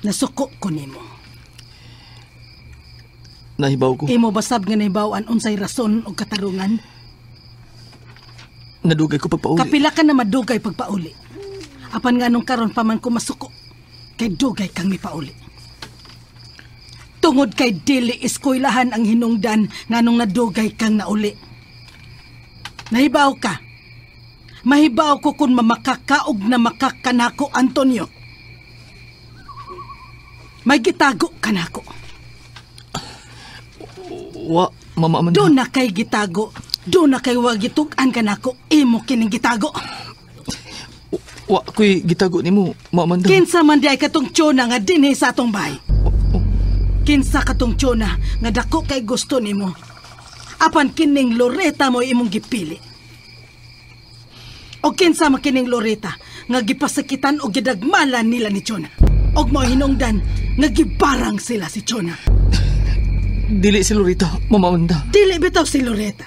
Nasuko ko nimo. Nahibaw ko. Imo basab nga nahibaw-an unsay rason o katarungan? Nadugay ko pagpauli. Kapila ka na madugay pagpauli. Apan nga nung karon pa man ko masuko, kay dugay kang mipauli. Tungod kay dili eskwelahan ang hinungdan nga nung nadugay kang nauli. Nahibaw ka. Mahibaw ko kung mamakakaog na makakanako, Antonio. May gitago kanako. Wa, Mama Amanda. Doon na kay gitago. Doon na kay wagitug-an kanako. Imo kining gitago. Wa ko'y gitago nimo, Mama Amanda. Kinsa man di ay katong tiyona nga dinhi sa atong bahay. Kinsa katong tiyona nga dako kay gusto nimo. Apan kining Loretta mo imong gipili. O kinsa man kining Loretta nga gipasakitan o gidagmalan nila ni Chona. Og mao hinungdan nga gibarang sila si Chona. Dili si Loretta, Mama Amanda. Dili bitaw si Loretta.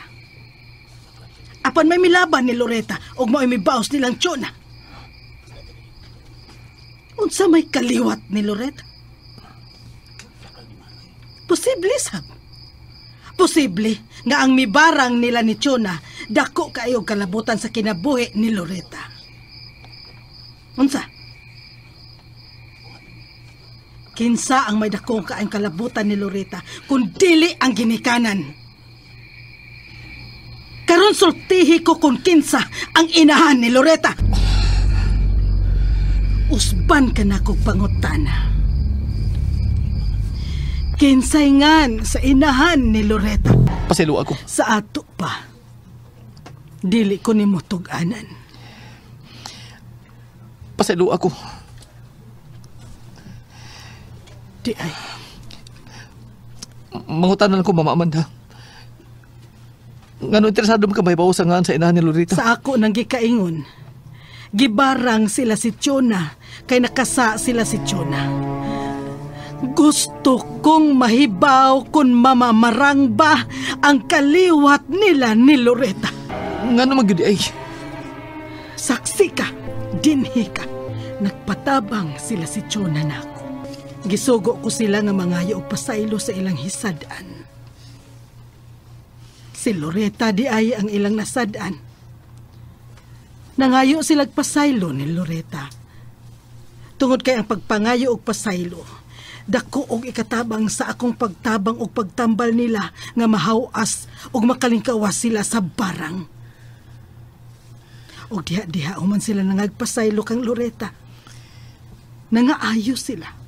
Apan may milaban ni Loretta og mao mibaos nilang Chona. Unsa may kaliwat ni Loretta? Posible sab. Posible nga ang mibarang nila ni Chona dako kaayo kalabutan sa kinabuhi ni Loretta. Unsa? Kinsa ang may dako kaayong kalabutan ni Loretta kung dili ang ginikanan? Karon sultihi ko kung kinsa ang inahan ni Loretta. Usban ka na kog pangutana. Kinsay ngan sa inahan ni Loretta. Pasaylo ako. Sa ato pa. Dili ko nimo tug-anan. Pasaylo ako. Di ay. Mangutanan ko, Mama Amanda. Ngano interesado mo ka may sa ngan sa inahan ni Loretta? Sa ako nang gikaingon. Gibarang sila si Chona kay nakasa sila si Chona. Gusto kong mahibaw kung mamamarang ba ang kaliwat nila ni Loretta. Ngano man gyud ay? Saksi ka, dinhi ka. Nagpatabang sila si Chona nako. Gisugo ko sila nga mangayo og pasaylo sa ilang hisad-an. Si Loretta di ay ang ilang nasad-an. Nangayo sila'g pasaylo ni Loretta. Tungod kay ang pagpangayo og pasaylo, dako og ikatabang sa akong pagtabang og pagtambal nila nga mahawas og makalingkawas sila sa barang. Og diha-diha human sila nangagpasaylo kang Loretta. Nangaayo sila.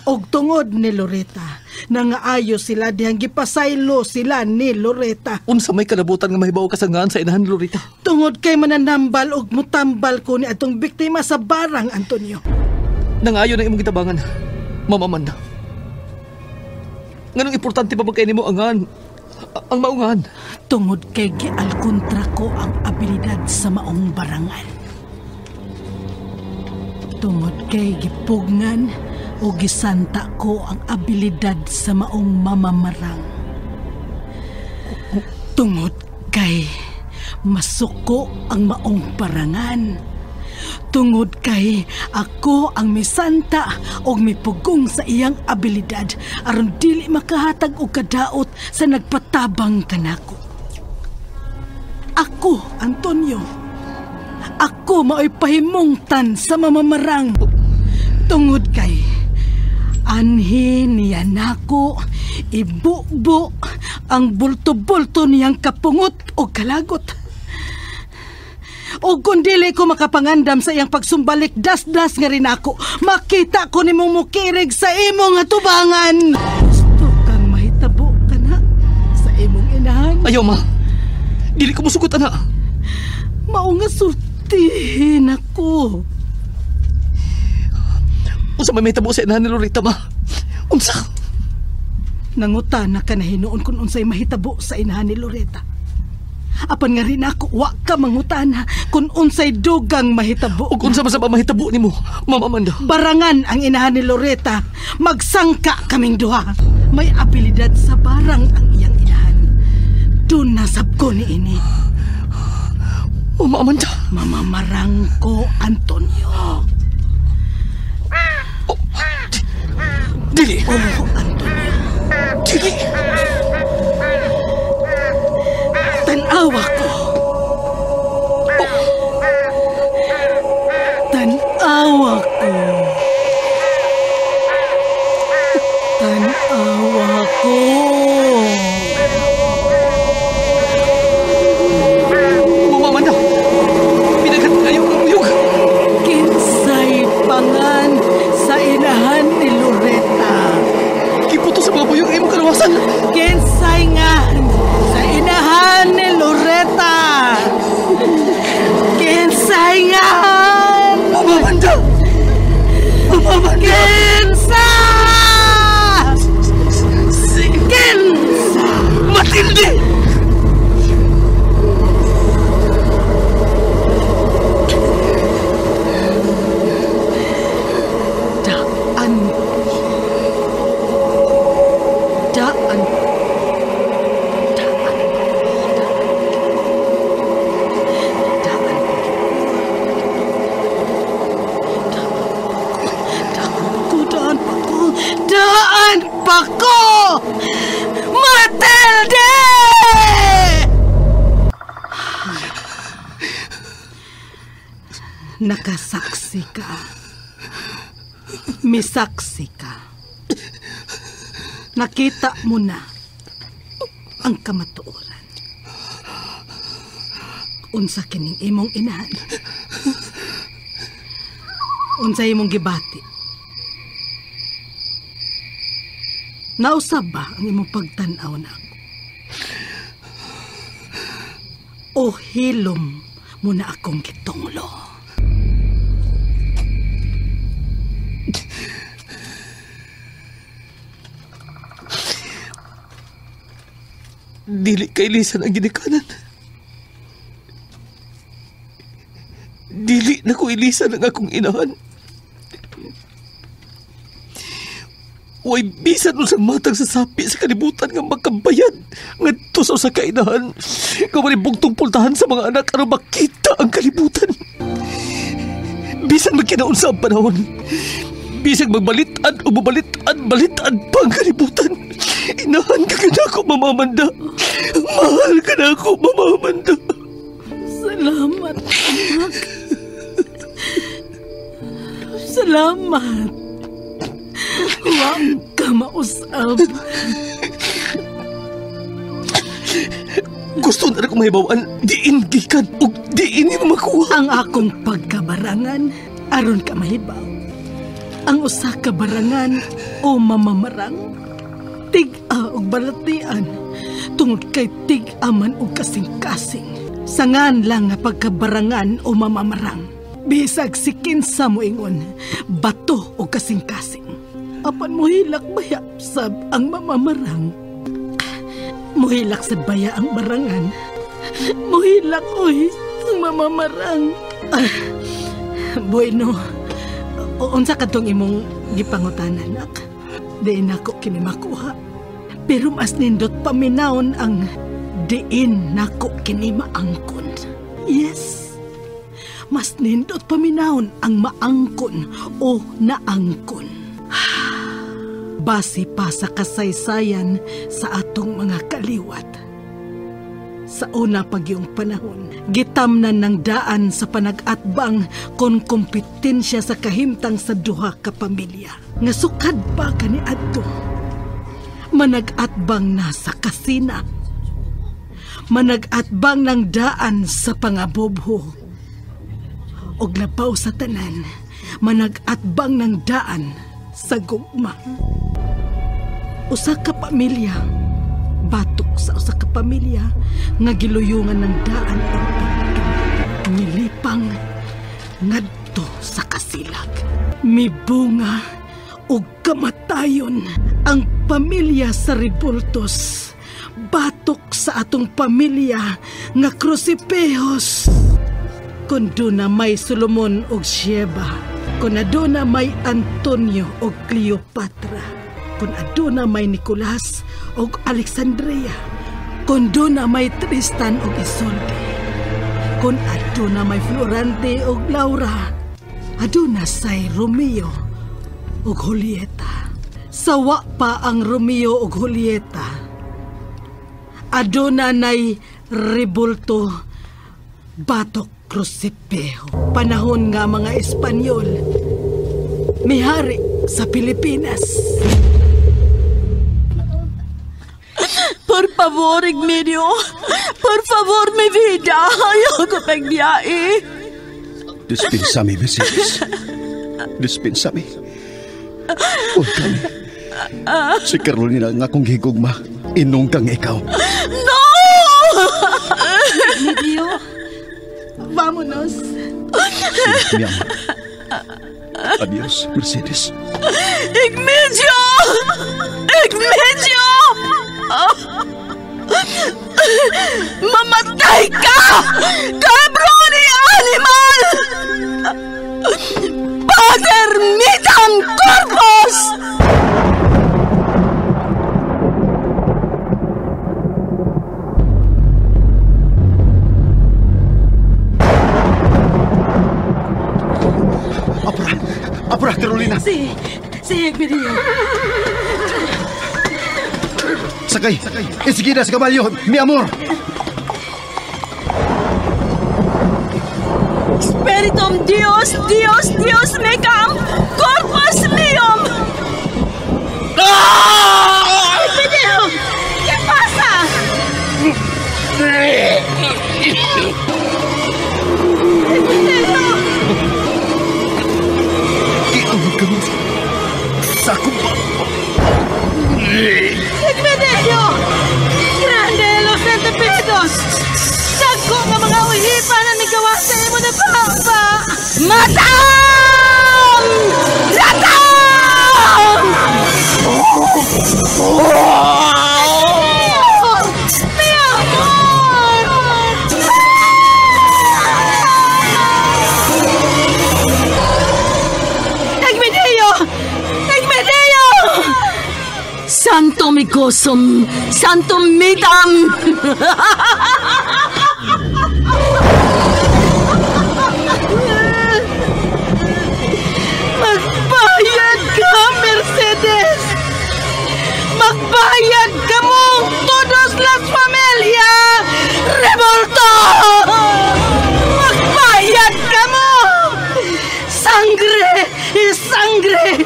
Og tungod ni Loretta, nangaayo sila dihang gipasaylo sila ni Loretta. Unsa may kalabutan nga mahibaw ka sa ngan sa inahan ni Loretta? Tungod kay mananambal og mutambal ko ni atong biktima sa barang, Antonio. Nangayo na imong gitabangan, Mama Amanda. Nganong importante pa ba kay nimo ang maungan? Tungod kay gialkontra ko ang abilidad sa maong barangan. Tungod kay gipugngan o gisanta ko ang abilidad sa maong mamamarang. Tungod kay Masuko ang maong parangan. Tungod kay ako ang misanta og mipugong sa iyang abilidad aron dili makahatag og kadaot sa nagpatabang kanako. Ako, Antonio. Ako mao'y pahimungtan sa mamamarang. Tungod kay anhi niya nako ibubo ang bulto-bulto niyang kapungot o kalagot. O kung dili ko makapangandam sa iyang pagsumbalik, dasdas nga rin ako, makita ko ni mong mukirig sa imong atubangan. Gusto kang mahitabo ka na sa imong inahan. Ayaw, ma. Dili ko musugot, ana. Mao nga sultihin ako. Unsa may mahitabo sa inahan ni Loretta, ma? Unsa? Nangutana ka na hinuon kung unsay mahitabo sa inahan ni Loretta. Apan nga rin ako, wa ka mangutana kung unsay dugang mahitabo. Ug unsa man sa mahitabo nimo, Ma'am Amanda? Barangan ang inahan ni Loretta. Magsangka kaming duha. May abilidad sa barang ang iyang inahan. Doon nasab ko ni ini. Ma'am Amanda. Mamamarang ko, Antonio. Oh, dili. Oh, Antonio. Dili. Tanawa ko. Tanawa ko. Tanawa ko. Mama Amanda, pinagat kayo ng uyog. Kinsay pangan sa inahan ni Loretta. Kiputo sa mga buyog ang imong kalawasan. Kinsay nga sa inahan ni Loretta. Kinsay nga. Mama Amanda! Mama Amanda! Kinsa! Kinsa! Matilde! Daan. Daan. Daan. Daan. Daan pa ko. Daan pa ko. Matilde! Nakasaksi ka. Misaksi ka. Nakita mo na ang kamatuoran. Unsa kining imong inahan? Unsa imong gibati? Nausab ba ang imong pagtan-aw na ako? O hilom mo na akong gitunglo? Dili kay lisan ang ginikanan. Dili na ko ilisan ang akong inahan. Way bisan unsang matag sa sapi sa kalibutan nga makabayad ngadto sa usa ka inahan nga walay bugtong pultahan sa mga anak aron makita ang kalibutan. Bisan magkinaunsa ang panahon, bisag magbalit-an o mabalit-an, balit-an pa ang kalibutan. Inahan ka kanako, Mama Amanda. Mahal ka na ako, Mama Amanda. Salamat, anak. Salamat. Huwag ka mausab. Gusto na akong mahibawan, diin gikan o diin mo makuha. Ang akong pagkabarangan, aron ka mahibaw. Ang usa ka barangan o mamamarang, tig-a og balatian, tungod kay tig-a man og kasing-kasing. Sangan lang nga pagkabarangan o mamamarang. Bisag si kinsa mo ingon, bato o kasing-kasing. Apan muhilak baya sab ang mamamarang. Muhilak sa baya ang barangan. Muhilak oy ang mamamarang. Bueno, unsa kadtong imong gipangutanan, anak? Diin nako kini makuha. Pero mas nindot paminawon ang diin nako kini maangkon. Yes. Mas nindot paminawon ang maangkon o naangkon. Base pa sa kasaysayan sa atong mga kaliwat. Sa una pagyong panahon, gitamnan ng daan sa panag-atbang kon kompetensya sa kahimtang sa duha ka pamilya. Nga sukad pa kaniadto, manag-atbang na sa kasina. Manag-atbang ng daan sa pangabobho. Og labaw sa tanan, manag-atbang ng daan sa gugma. Usa ka pamilya, batok sa usa ka pamilya nga giluyungan ng daan og pagdumot. Nilipang ngadto sa kasilag. Mibunga og kamatayon ang pamilya sa Rebultos. Batok sa atong pamilya nga Crucipejos. Kung doon na may Solomon og Sheba, kung doon na may Antonio og Cleopatra, kung aduna may Nicolas og Alexandria, kung doon na may Tristan og Isolde, kung aduna may Florante og Laura, aduna say Romeo og Julieta. Sawa pa ang Romeo og Julieta, aduna nay Rebulto batok Crucipejo. Panahon nga mga Espanyol mihari sa Pilipinas. Por favor, Igmedio. Por favor, mi vida. Ayaw ko pagbiyae. Dispensame, Mercedes. Dispensame. Huwag kami. Si Carolina nga akong higugma. Inungkang ikaw. No! Igmedio, vámonos. Sí, mi amor. Adiós, Mercedes. Igmedio! Igmedio! Mamatay ka! Cabron animal! Pater mitam corpus! Apura! Apura, Carolina! Si Igmedio. Sakay! Enseguida sa kabalyo, mi amor! Spiritum Dios, Dios, Dios mecam, corpus meum! Ah! Igmedio! ¿Qué pasa? Igmedio! Giangkang sa akong Igmedio! Grande los centipedos! Dagko nga mga uhipan ang nagawa sa imo na papa! Matam! Ratam! Mi amor! Igmedio! Igmedio! Santo micosum, santum mitam! Magbayad ka, Mercedes! Magbayad ka mo! Todos las familia! Revolto! Magbayad ka mo! Sangre y sangre!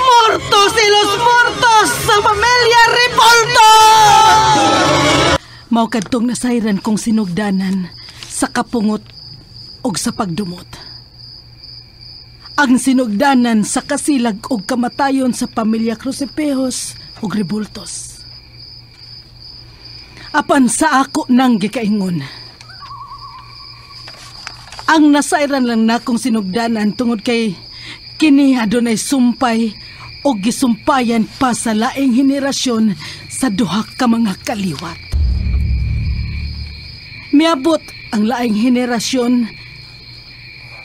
Mortos y los mortos sa familia Revolto! Mao kadtong nasayran kong sinugdanan sa kapungot og sa pagdumot. Ang sinugdanan sa kasilag og kamatayon sa pamilya Crucipejos ug Rebultos. Apan sa ako nang gikaingon. Ang nasayran lang nakong sinugdanan tungod kay kini adunay sumpay o gisumpayan pa sa laing henerasyon sa duha ka mga kaliwat. Miabot ang laing henerasyon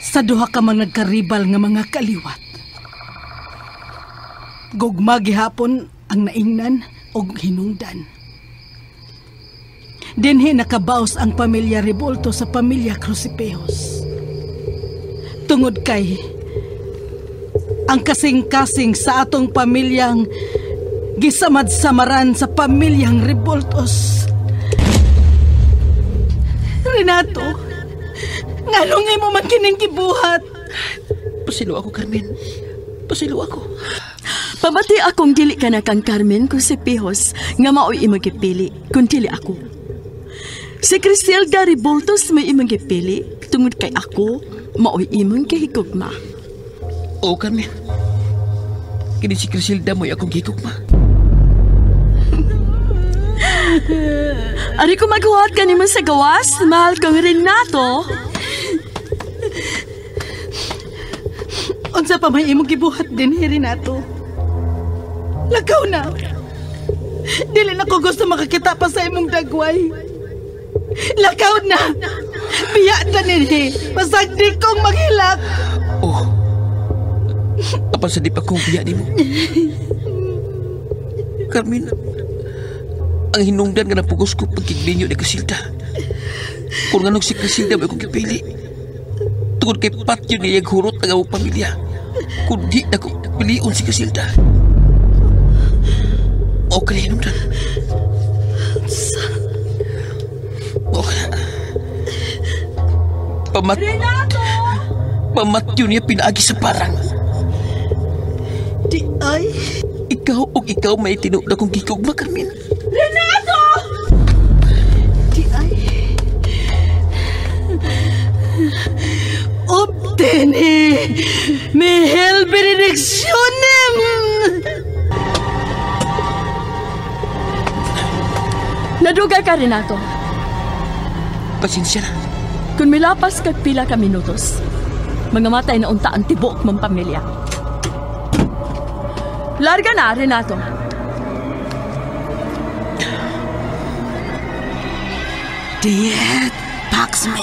sa duha ka mga nagkaribal nga mga kaliwat. Gugma gihapon ang naingnan og hinungdan. Dinhi nakabaos ang pamilya Rebolto sa pamilya Crucipejos. Tungod kay ang kasing-kasing sa atong pamilyang gisamad-samaran sa pamilyang Reboltos. Renato, nganong imo man kining gibuhat? Pasilo ako, Carmen. Pasilo ako. Pamati akong dili ka na kang Carmen Crucipejos nga mao'y imong gipili, kun dili ako. Si Criselda Reboltos may imong gipili tungod kay ako mao'y imong gihigugma. Oo, Carmen. Kini si Criselda mo'y akong gihigugma. Ari ko maghuhat ka nimo sa gawas, mahal kong Renato. Unsa pa may imong gibuhat din, Renato? Lakaw na. Dili na ko gusto makakita pa sa imong dagway. Lakaw na. Biya na ninhi. Masag di kong maghilak. Oh. Apan sa di pa kong biya nimo. Carmen, ang hinungdan nga napugos ko pagkigminyo ni Criselda. Kung nganong si Criselda may akong gipili. Tungod kay patyo niya hurot ang among pamilya. Kung di na ko pilion si Criselda. Okay na hinungdan. Okay na. Renato! Pamatyo niya pinaagi sa parang. Di ay. Ikaw o ikaw may tinuod akong gigugma, Carmen. Renato! Di ay. Obtene mihel benedictionem. Nadugay ka, Renato. Pasensya na. Kung milapas kag pila ka minutos, mga matay na unta ang tibok mong pamilya. Larga na, Renato. Diet, pax me.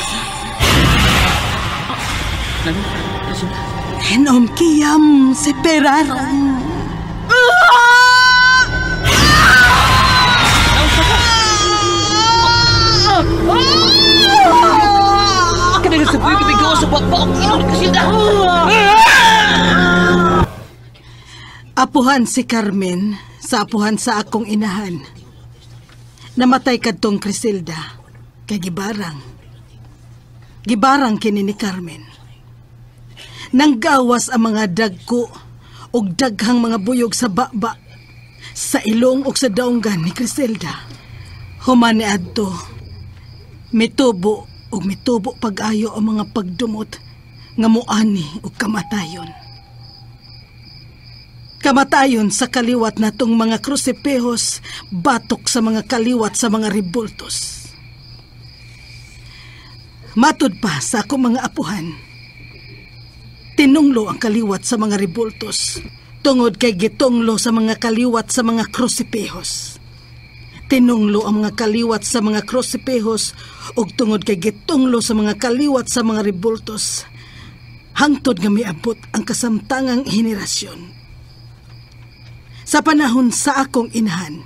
Enom kiam separarum. Kanina sa buhay ko sa bakbaong ilong Criselda. Apuhan si Carmen sa apuhan sa akong inahan. Namatay kadtong Criselda kay gibarang. Gibarang kini ni Carmen. Nanggawas ang mga dagko og daghang mga buyog sa baba, sa ilong og sa daunggan ni Criselda. Human ni adto, mitubo og mitubo pag-ayo ang mga pagdumot nga muani og kamatayon. Kamatayon sa kaliwat natong mga Crucipejos, batok sa mga kaliwat sa mga Reboltos. Matud pa sa akong mga apuhan, tinunglo ang kaliwat sa mga Reboltos tungod kay gitunglo sa mga kaliwat sa mga Crucipejos. Tinunglo ang mga kaliwat sa mga Crucipejos ug tungod kay gitunglo sa mga kaliwat sa mga Reboltos, hangtod nga miabot ang kasamtangang henerasyon. Sa panahon sa akong inahan,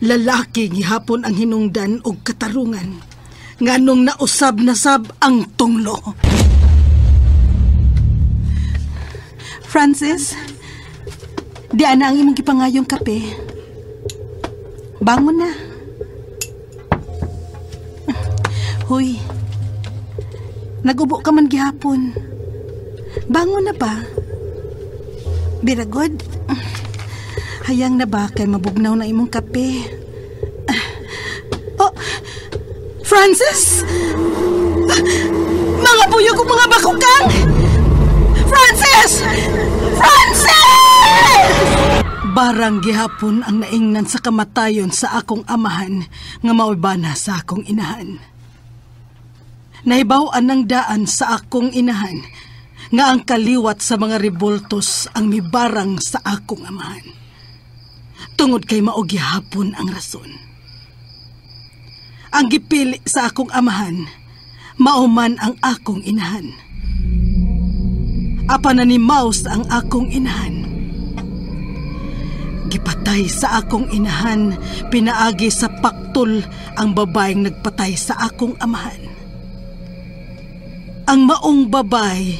lalaki gihapon ang hinungdan og katarungan, nganong nausab na sab ang tunglo. Francis, di ana ang imong gipangayong kape. Bangon na. Hoy, nagubo ka man gihapon. Bangon na ba? Biragod, hayang na ba kay mabugnaw na imong kape? Oh, Francis! Mga buyog o mga bakukang! Francis! Francis! Barang gihapon ang naingnan sa kamatayon sa akong amahan nga maubana sa akong inahan. Nahibaw-an ng daan sa akong inahan nga ang kaliwat sa mga Reboltos ang mibarang sa akong amahan. Tungod kay mao gihapon ang rason. Ang gipili sa akong amahan, mao man ang akong inahan. Apan na ni Maus ang akong inahan. Gipatay sa akong inahan, pinaagi sa paktol ang babaeng nagpatay sa akong amahan. Ang maong babay,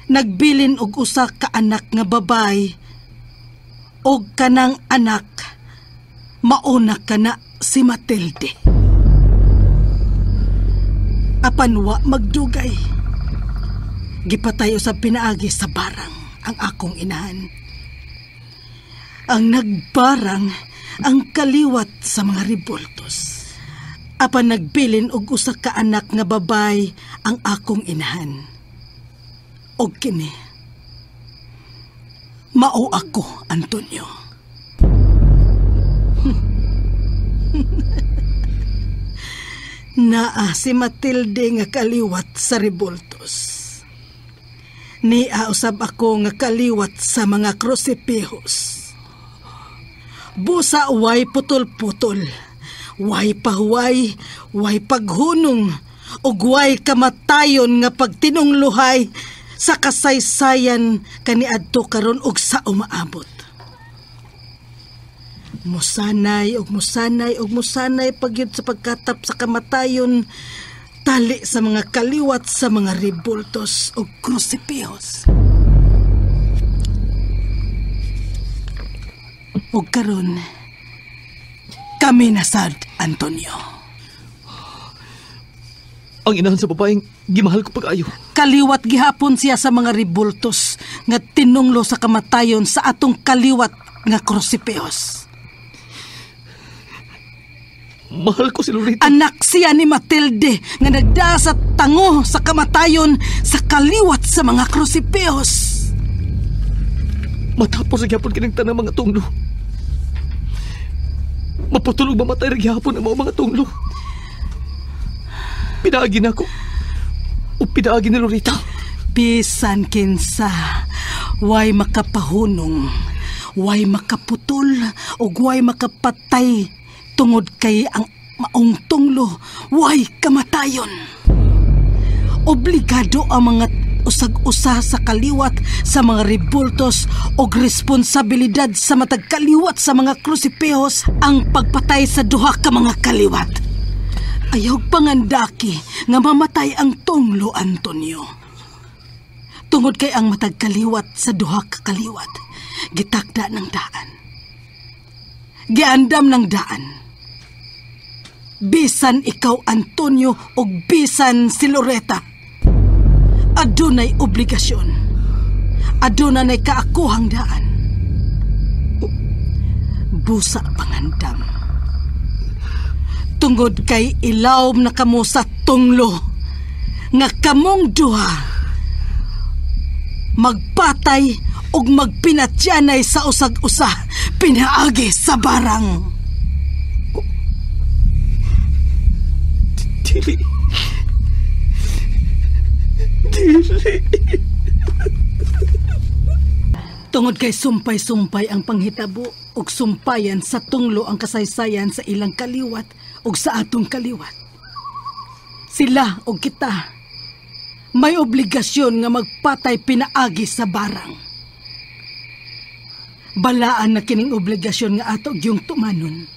nagbilin og usa ka anak nga babay, og kanang anak, mauna kana si Matilde. Apan wa magdugay, gipatay usab pinaagi sa barang ang akong inahan. Ang nagbarang ang kaliwat sa mga Reboltos. Apan nagbilin og usa ka anak nga babay ang akong inahan. Og kini, mao ako, Antonio. Naa si Matilde nga kaliwat sa Reboltos. Nia usab ako nga kaliwat sa mga Krusipihos. Busa way putol-putol, way pahuway, way paghunong, ug way kamatayon nga pagtinungluhay sa kasaysayan kaniadto karon og sa umaabot. Musanay og musanay og musanay pagyud sa pagkatap sa kamatayon, tali sa mga kaliwat sa mga Reboltos og Krusipihos. Og karon, kami nasad, Antonio. Ang inahan sa babaeng gimahal ko pag-ayo. Kaliwat gihapon siya sa mga Reboltos nga tinunglo sa kamatayon sa atong kaliwat nga Krusipihos. Mahal ko si Loretta. Anak siya ni Matilde nga nagdaa sa tango sa kamatayon sa kaliwat sa mga Krusipihos. Matapos ang gihapon kining tanang mga tunglo. Maputulog mamatay rin gihapon ang mga tunglo. Pinaagi na ako. O pinaagi ni Loretta. Bisan kinsa, way makapahunong, way makaputol, o way makapatay tungod kay ang maong tunglo, way kamatayon. Obligado ang mga usag-usa sa kaliwat sa mga Reboltos og responsibilidad sa matag kaliwat sa mga Krusipihos ang pagpatay sa duha ka mga kaliwat. Ayaw pangandaki nga mamatay ang tunglo, Antonio. Tungod kay ang matag kaliwat sa duha ka kaliwat, gitakda ng daan. Giandam ng daan. Bisan ikaw, Antonio, og bisan si Loretta, adunay obligasyon. Adunay kaakuhang daan. Busa pangandam. Tungod kay ilawom na kamo sa tunglo, nga kamong duha magpatay ug magpinatyanay sa usag-usa pinaagi sa barang. Dili. Dili. Tungod kay sumpay-sumpay ang panghitabo ug sumpayan sa tunglo ang kasaysayan sa ilang kaliwat ug sa atong kaliwat. Sila ug kita may obligasyon nga magpatay pinaagi sa barang. Balaan na kining obligasyon nga ato gyung tumanon.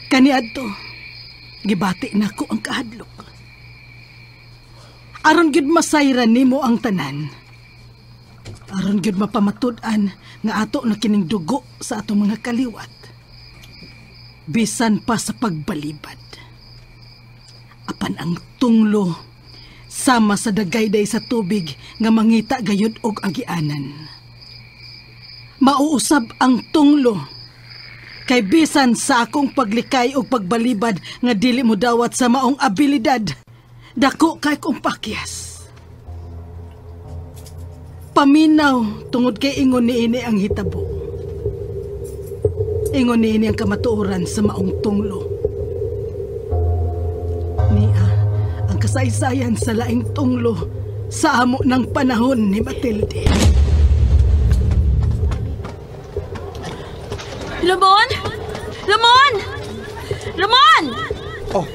Kaniadto, gibati nako ang kahadlok. Aron gyud masayran nimo ang tanan. Aron gyud mapamatud-an nga ato na kining dugo sa atong mga kaliwat. Bisan pa sa pagbalibad. Apan ang tunglo sama sa dagayday sa tubig nga mangita gayud og agianan. Mauusab ang tunglo kay bisan sa akong paglikay og pagbalibad nga dili mo dawat sa maong abilidad, dako kay kong pakyas. Paminaw tungod kay ingon niini ang hitabo. Ingon niini ang kamatuoran sa maong tunglo. Nia ang kasaysayan sa laing tunglo sa amo ng panahon ni Matilde. Ramon? Ramon! Ramon! Oh.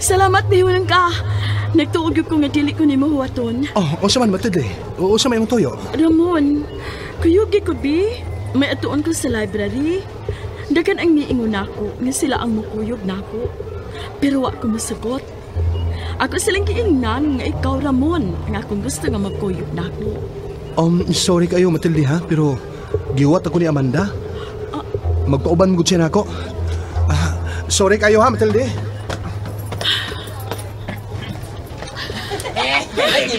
Salamat, nihunan ka. Nagtuog ko nga dili ko nimo huwaton. Oh, unsa man Matilde? Unsa man imong tuyo? Ramon, Kuyugi ko, bi. May atuon ko sa library. Dagan ang miingon nako nga sila ang mukuyog nako. Pero wa ko masagot. Ako silang giingnan nga ikaw, Ramon, nga akong gusto nga magkuyog nako. Sorry kayo, Matilde ha, pero giwat ako ni Amanda. Magpauban mo siya nako. Sorry kayo ha, Matilde.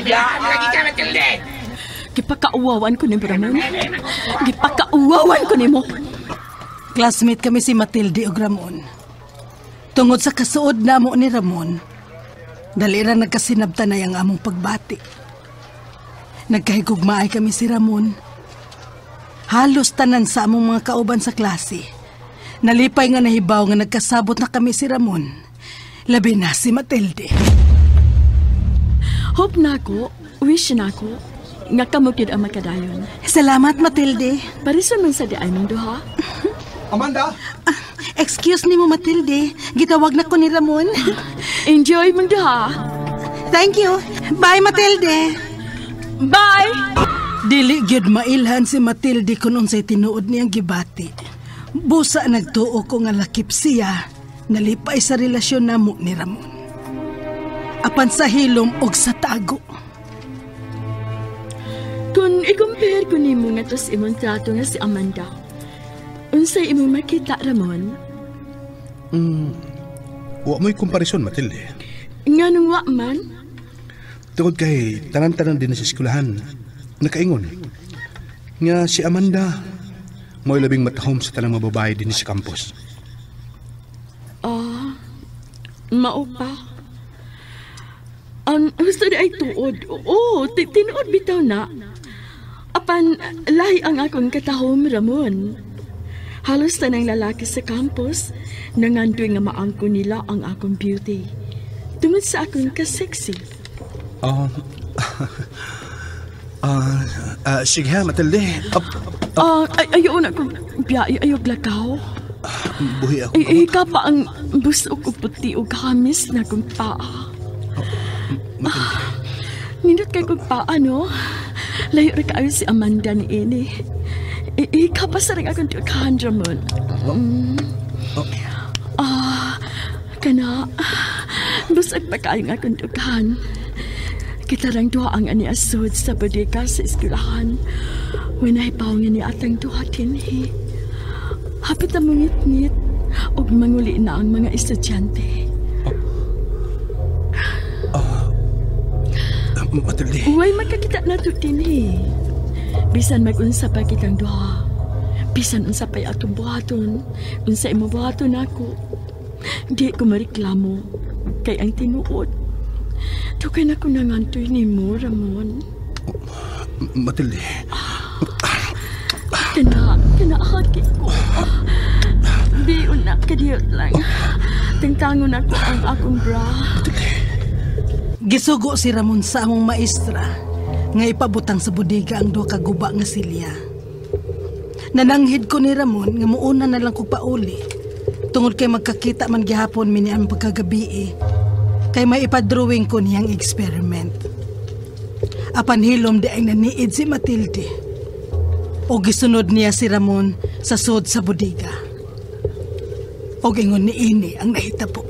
Lagi ka, Matilde! Gipakauwawan ko ni Ramon. Gipakauwawan ko nimo. Classmate kami si Matilde ug Ramon. Tungod sa kasuod namo ni Ramon, dali ra nagkasinabtanay ang among pagbati. Nagkahigugmaay kami si Ramon. Halos tanan sa among mga kauban sa klase. Nalipay nga nahibaw nga nagkasabot na kami si Ramon. Labi na si Matilde. Hope nako, wish nako, nga kamo gyud ang makadayon. Salamat, Matilde. Parison man sa diay mong duha. Amanda! Excuse nimo, Matilde. Gitawag na ko ni Ramon. Enjoy mong duha. Thank you. Bye, Matilde. Bye! Dili gyud mailhan si Matilde kun unsay tinuod niyang gibati. Busa nagtuo ko nga lakip siya, nalipay sa relasyon namo ni Ramon. Apan sa hilom og sa tago. Kung i-compare ko nimo nga tos imong trato nga si Amanda, unsay imong makita, Ramon? Wa mo'y komparison, Matilde. Nganong wa man? Tungod kay tanan-tanan din sa eskwelahan, nakaingon nga si Amanda mo'y labing matahom sa tanang mga babae din sa campus. Mao pa. Ang gusto di ay tuod. Oo, tinuod bitaw na. Apan, lahi ang akong katahom, Ramon. Halos tanang lalaki sa campus, nangandoy nga maangko nila ang akong beauty. Tungod sa akong kasexy. Sige ha, Matilde. Ayaw na akong biyahe, ayaw lakaw. Buhi ako. Ay, ikaw pa ang busok o puti o kamis na akong paa. Matilde. Nindot kay kong paa, no? Layo ra kaayo si Amanda ni ini. Ikaw pa sa rin akong dughan, Ramon. Kana, busog pa kayo nga akong dughan. Kita rang duha ang ani asod sa bodega sa eskwelahan. When nahibaw nga ni atang duha dinhi. Hapit ang mungit-ngit og manguli na ang mga estudyante. Matilde. Uy, magkakita na to dinhi. Bisan mag-unsa pa kitang duha. Bisan unsa pa'y atong buhaton. Unsa imo buhaton ako. Di ko mareklamo. Kay ang tinuod. Tukay na ko nangantoy ni mo, Ramon. Matilde. Kana haki ko. Di una, kadiyot lang. Tangtangon ako ang akong bra. Gisugo si Ramon sa among maestra nga ipabutang sa bodega ang duha ka guba nga silya. Nananghid ko ni Ramon nga muuna na lang ko pauli. Tungod kay magkakita man gihapon mi ni ang pagkagabi. Kay may ipadrawing ko niyang experiment. Apan hilom di ay naniid si Matilde. O gisunod niya si Ramon sa sud sa bodega. O ingon ni ini ang nahitabo.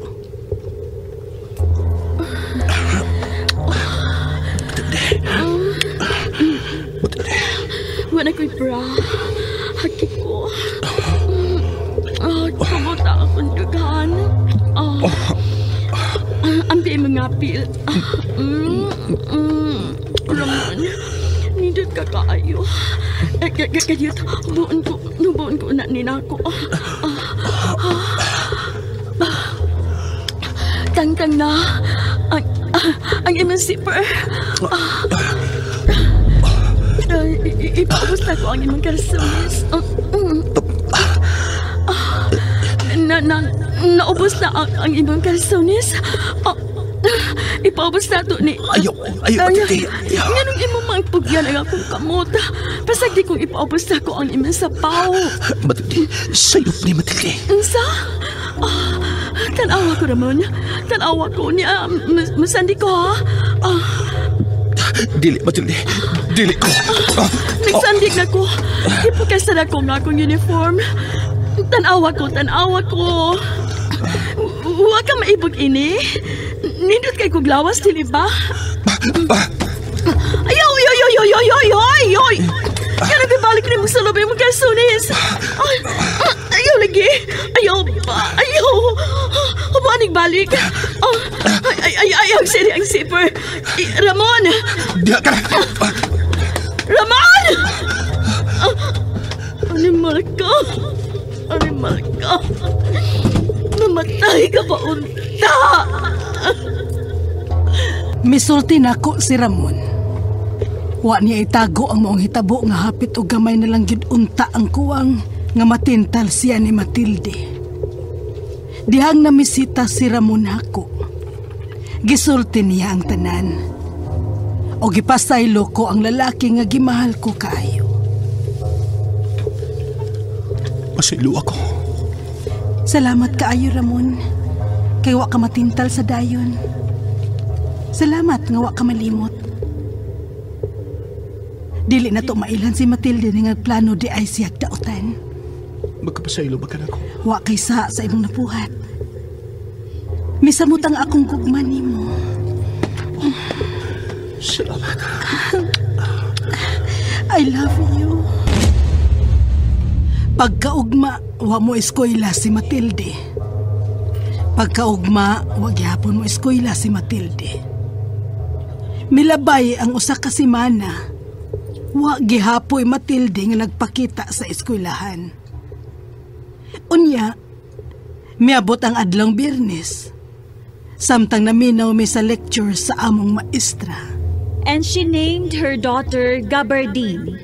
Wala ko'y bra. Haki ko. Kumuta akong dughan. Ambi mga pil. Ramon, nindot ka kaayo. Kadiyot, buon ko na ninako. Tangtang na ang imong zipper. Ipaubos na ko ang imong kalsones. Naubos na ang imong kalsones. Ipaubos na to ni... Ayaw, Matilde. Nganong imong mangpugyan ang akong kamot. Pasag di kong ipaubos na ko ang imong sapaw. Matilde, sayop ni Matilde. Unsa? Tanawa ko, Ramon. Tanawa ko niya. Masandi ko, ha? Dili, Matilde. Dili ko. Nagsandig na ko. Ipakasa na ko nga akong uniform. Tanawa ko, tanawa ko. Huwag ka maibog ini. Nindot kay kog lawas, dili ba? Ayaw, ayaw, ayaw, ayaw, ayaw, ayaw, ayaw. Kaya bibalik ni mo sa lobby mo kasunis. Ayaw lagi. Ayaw ba? Ayaw. Humanig balik. Ay, ay, ay, ang siri, ang zipper. Ramon! Diha ka na! Ramon! Animal ka. Animal ka. Namatay ka pa unta. Misulti nako si Ramon. Wa niya itago ang maong hitabo nga hapit o gamay na lang gyud unta ang kuwang nga matintal siya ni Matilde. Dihang namisita si Ramon hako. Gisulti niya ang tanan. O gipasaylo ko ang lalaki nga gimahal ko kaayo. Pasaylo ako. Salamat kaayo, Ramon. Kay wa ka matintal sa dayon. Salamat nga wa ka malimot. Dili na to mailhan si Matilde nga plano di ay siya dautan. Magkapasaylo ba ka na ako? Wa kay sa imong napuhat. Misamot ang akong gugma nimo. Salamat. I love you. Pagkaugma, wa mo eskwela si Matilde. Pagkaugma, wa gihapon mo eskwela si Matilde. Milabay ang usa ka semana. Wa gihapoy Matilde nga nagpakita sa eskwelahan. Unya, miabot ang adlong Biyernes. Samtang naminaw mi sa lecture sa among maestra. And she named her daughter Gabardine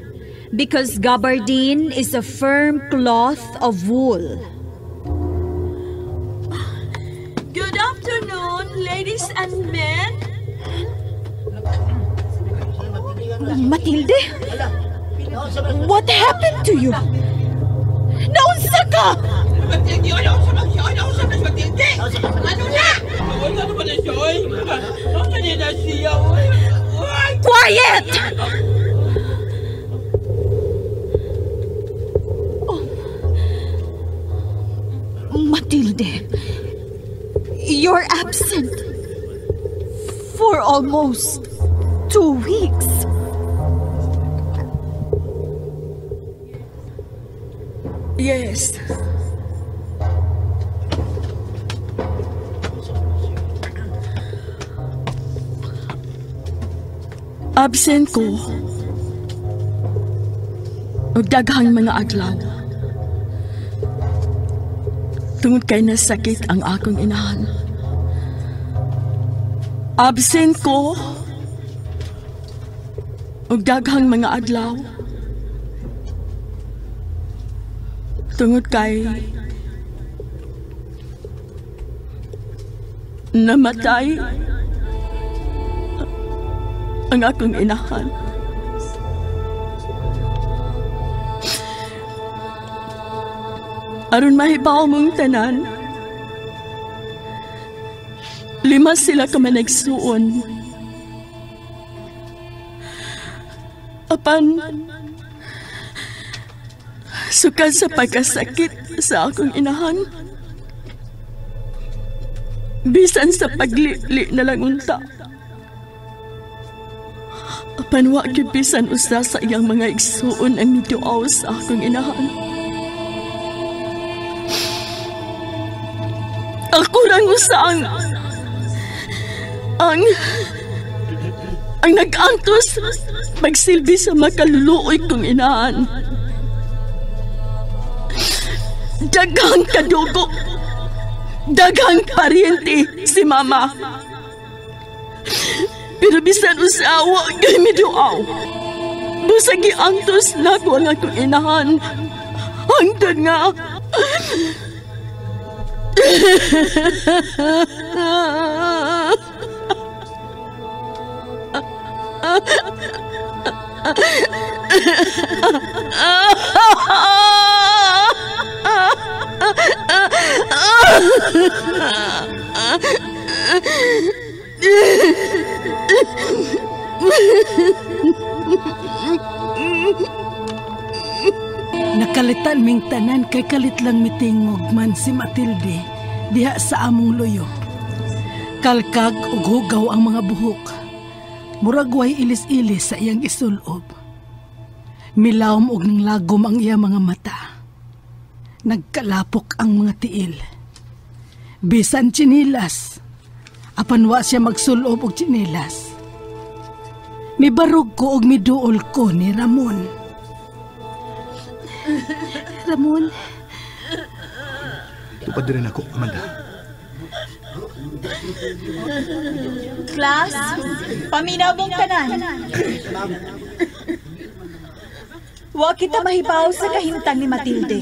because gabardine is a firm cloth of wool. Good afternoon, ladies and men. Matilde? What happened to you? Naunsa ka! Matilde! Naunsa ka, Matilde! Ano na? Ano ba na siya, oy? Ano na siya, oy? Quiet! Oh. Matilde, you're absent for almost 2 weeks. Yes. Absent ko. Og daghang mga adlaw. Tungod kay nasakit ang akong inahan. Absent ko. Og daghang mga adlaw. Tungod kay namatay ang akong inahan. Aron mahibaw mong tanan, 5 sila ka managsuon. Apan sukad sa pagkasakit sa akong inahan, bisan sa paglili na lang unta, apan wa gyud bisan usa sa iyang mga igsuon ang miduaw sa akong inahan. Ako rang usa ang nag-antos magsilbi sa makaluluoy kong inahan. Daghang kadugo, daghang paryente si mama. Pero bisan usawa kay miduaw. Busag giantos na ko ang akong inahan. Hangtod nga Nakalitan ming tanan kay kalit lang mitingog man si Matilde diha sa among luyo. Kalkag ug hugaw ang mga buhok. Murag way ilis-ilis sa iyang isulob. Milawom og nanglagom ang iyang mga mata. Nagkalapok ang mga tiil. Bisan tsinilas, apan wa siya magsulob og tsinilas. Mibarog ko og miduol ko ni Ramon. Ramon. Tupad rin ako, Amanda. Class, paminaw mong tanan. Wa kita mahibaw sa kahimtang ni Matilde.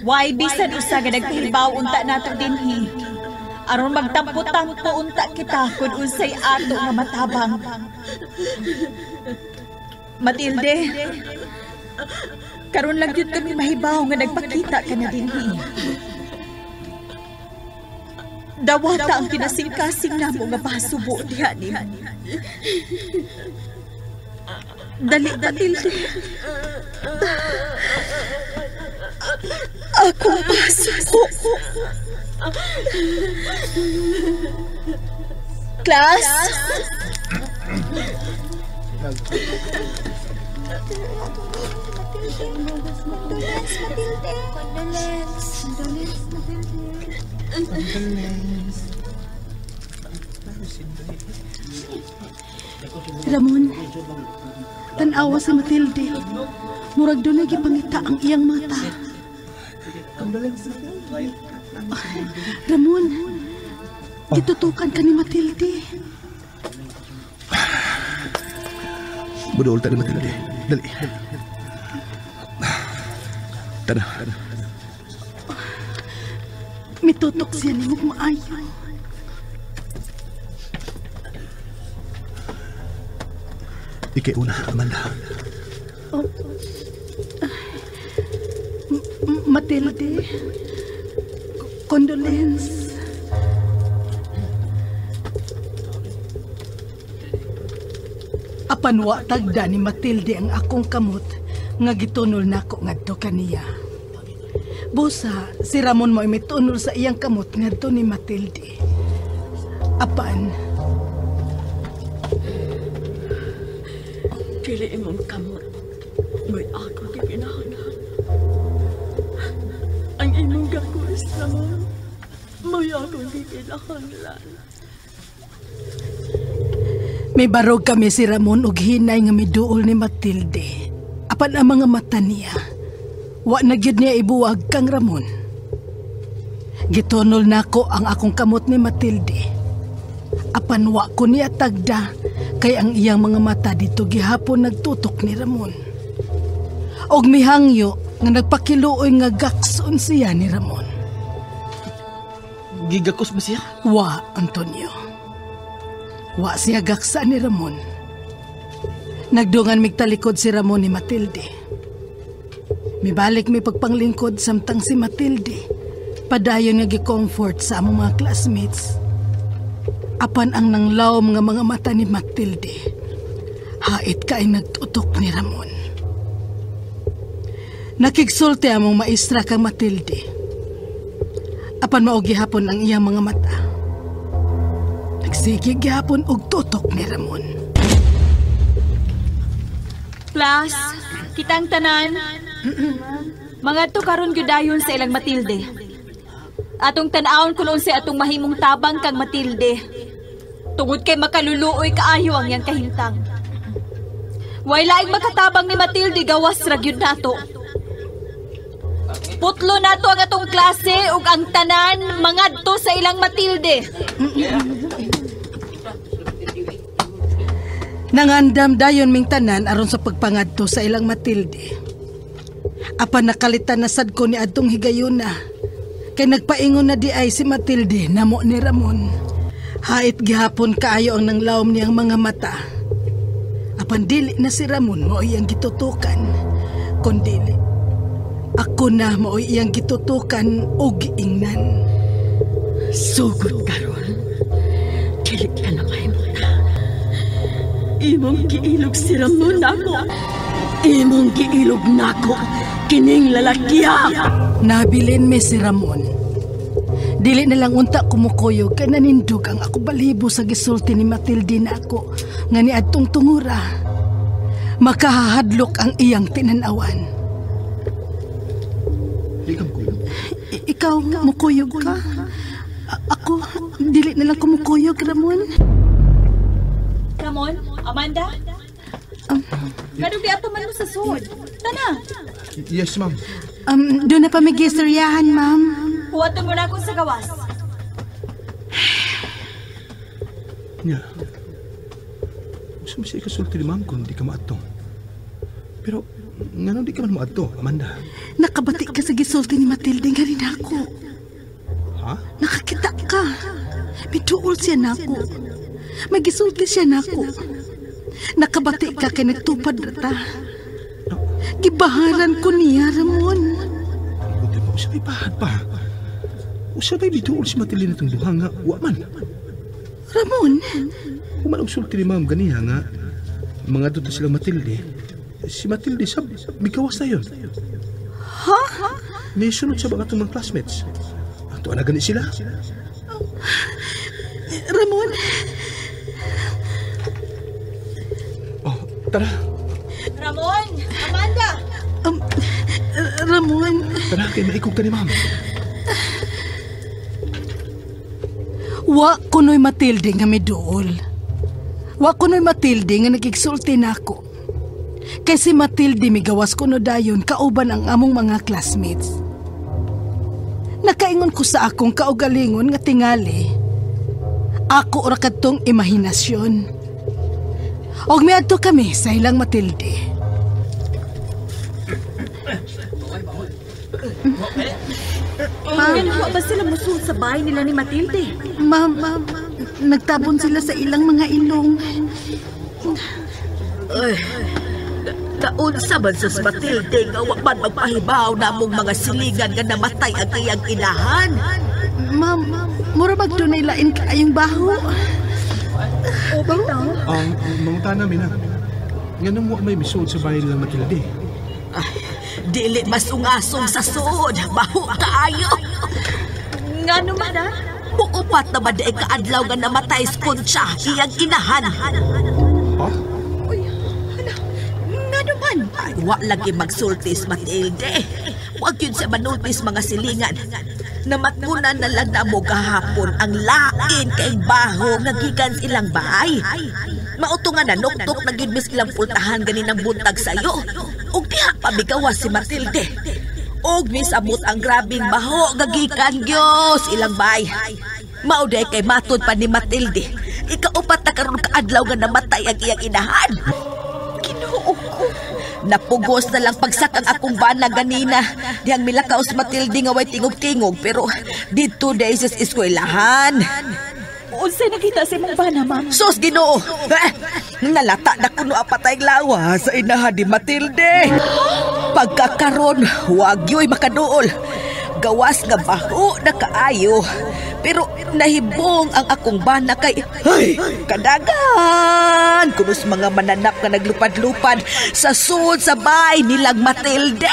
Why bisan usa nga nagpahibaw unta nato dinhi. Aron magtampo-tampo unta kita kun unsay ato nga matabang. Matilde, karon lang gyud kami mahibaw nga nagpakita ka na dinhi. Dawata ang kinasingkasing namo nga pasubo diha nimo. Dali, Matilde. Akong pasubo. Class? Condolence, Matilde. Condolence. Condolence, Matilde. Condolence. Ramon, tan-awa si Matilde. Murag dunay gipangita ang iyang mata. Ramon, gitutukan ka ni Matilde. Budol ta ni Matilde. Dali. Tara. Mitutok siya ni mong maayo. Ikay una, Amanda. Oh. Matilde, condolence. Apan wa tagda ni Matilde ang akong kamot nga gitunol nako ngadto kaniya. Busa, si Ramon mo mitunol sa iyang kamot ngadto ni Matilde. Apan, dili imong kamot mo'y ako gikinahanglan. Ang imong gakos, Ramon, mo'y ako gikinahanglan. May barog kami si Ramon og hinay nga miduol ni Matilde. Apan ang mga mata niya, wa na gyud niya ibuwag kang Ramon. Gitunol nako ang akong kamot ni Matilde. Apan wa ko niya tagda kay ang iyang mga mata dito gihapon nagtutok ni Ramon. Og mihangyo nga nagpakiluoy nga gakson siya ni Ramon. Gigakos ba siya? Wa, Antonio. Wa siya gaksa ni Ramon. Nagdungan migtalikod si Ramon ni Matilde. Mibalik mi pagpanglingkod samtang si Matilde padayon nga gi-comfort sa among mga classmates. Apan ang nanglawom nga mga mata ni Matilde, hait kay nagtutok ni Ramon. Nakigsulti among maestra kang Matilde. Apan mao gihapon ang iyang mga mata. Nagsige gihapon og tutok ni Ramon. Class, kitang tanan. Mga to karon gyud dayon sa ilang Matilde. Atong tan-awon kun unsay atong mahimong tabang kang Matilde. Tungod kay makaluluoy kaayo ang iyang kahimtang. Way laing makatabang ni Matilde gawas ra gyud nato. Putlo nato ang atong klase ug ang tanan mangadto sa ilang Matilde. Nangandam dayon ming tanan aron sa pagpangadto sa ilang Matilde. Apan nakalitan na sad ko ni adtong higayuna. Kay nagpaingon na di ay si Matilde namo ni Ramon. Hait gihapon kaayo ang nanglawom niyang mga mata. Apan dili na si Ramon mao iyang gitutukan, kundili ako na mao iyang gitutukan og giingnan. Sugod karon, dili ka na mahimutang. Imo Imong giilog si Ramon nako. Imong giilog nako kining lalakya. Nabilin mi si Ramon. Dili na lang unta kumukuyog kay nanindog ang ako balibo sa gisulti ni Matilde na ako nga niadtong tungura. Makahahadlok ang iyang tinanawan. Ikaw, mukuyog ka? Ako, dili na lang kumukuyog, Ramon. Ramon, Amanda? Ganong di ato man mo sa sud. Tana. Yes, ma'am. Doon na pa may gistoryahan, ma'am. Huwaton mo na ako sa gawas. Nya. Gusto mo siya ikasulti ni ma'am kung di ka maadto. Pero, ngano di ka man maadto, Amanda? Nakabati ka sa gisulti ni Matilde nga rin ako. Ha? Nakakita ka. Mituol siya nako. Magisulti siya nako. Nakabati ka kay nagtupad na ta. Gibaharan ko niya, Ramon. Buti pa, usabay bahad pa. Usabay bituol si Matilde na itong duha nga, wa man. Ramon? Human og sulti ni ma'am ganiha nga, mga doon silang Matilde. Si Matilde sab, mikawas na yun. Ha? May sunod sa mga itong mga classmates. Ato na gani sila. Ramon? Oh, tara. Ramon! Amanda! Ramon! Tara, kay maikog ta ni ma'am. Wa kuno'y Matilde nga miduol. Wa kuno'y Matilde nga nagigsulti nako. Kay si Matilde migawas kuno dayon kauban ang among mga classmates. Nakaingon ko sa akong kaugalingon nga tingali. Ako ora kadtong imahinasyon. Og miadto kami sa ilang Matilde. Ma'am, wa ba sila musul sa bahay nila ni Matilde? Ma'am, nagtabon sila sa ilang mga ilong. Ay, naunsa man sa Matilde nga wa man magpahibaw na among mga silingan nga namatay ang iyang inahan. Ma'am, mura magdunay lain kaayong baho. Ang mangutana mi na. Nganong wa may misuod sa bahay nilang Matilde? Ay, dili masungasong sa suod. Baho kaayo. Ngano man ah? Muupat na ba di kaadlaw nga namatay si Concha, iyang inahan? Ha? Uy, hala, ngano man? Ay, wa lagi magsultis, Matilde. Wag yun sa manultis mga silingan. Namatmunan na lang na mo gahapon ang lain kay baho nga gikan ilang bahay. Mauto nga na nuktok na gyud mis ilang pultahan ganinang buntag sayo. Ug diha pa bigawa si Matilde. Og misamot ang grabing baho nga gikan gyos ilang bahay. Mao day kay matud pa ni Matilde. Ikaupat na karon kaadlaw nga namatay ang iyang inahan. Ginoo ko. Napugos na lang pagsak ang akong bana ganina. Dihang milakaw si Matilde nga way tingog-tingog pero dito day sa eskwelahan. Unsay nakita sa imong bana, ma'am? Sus, Ginoo! Eh, nalata na kuno apatay lawa sa inahan ni Matilde. Pagkakaron, wag yo'y makaduol. Gawas nga baho na kaayo. Pero nahibong ang akong bana kay, ay, kadagan! Kunos mga mananap nga naglupad-lupad sa sud sa bahay nilang Matilde!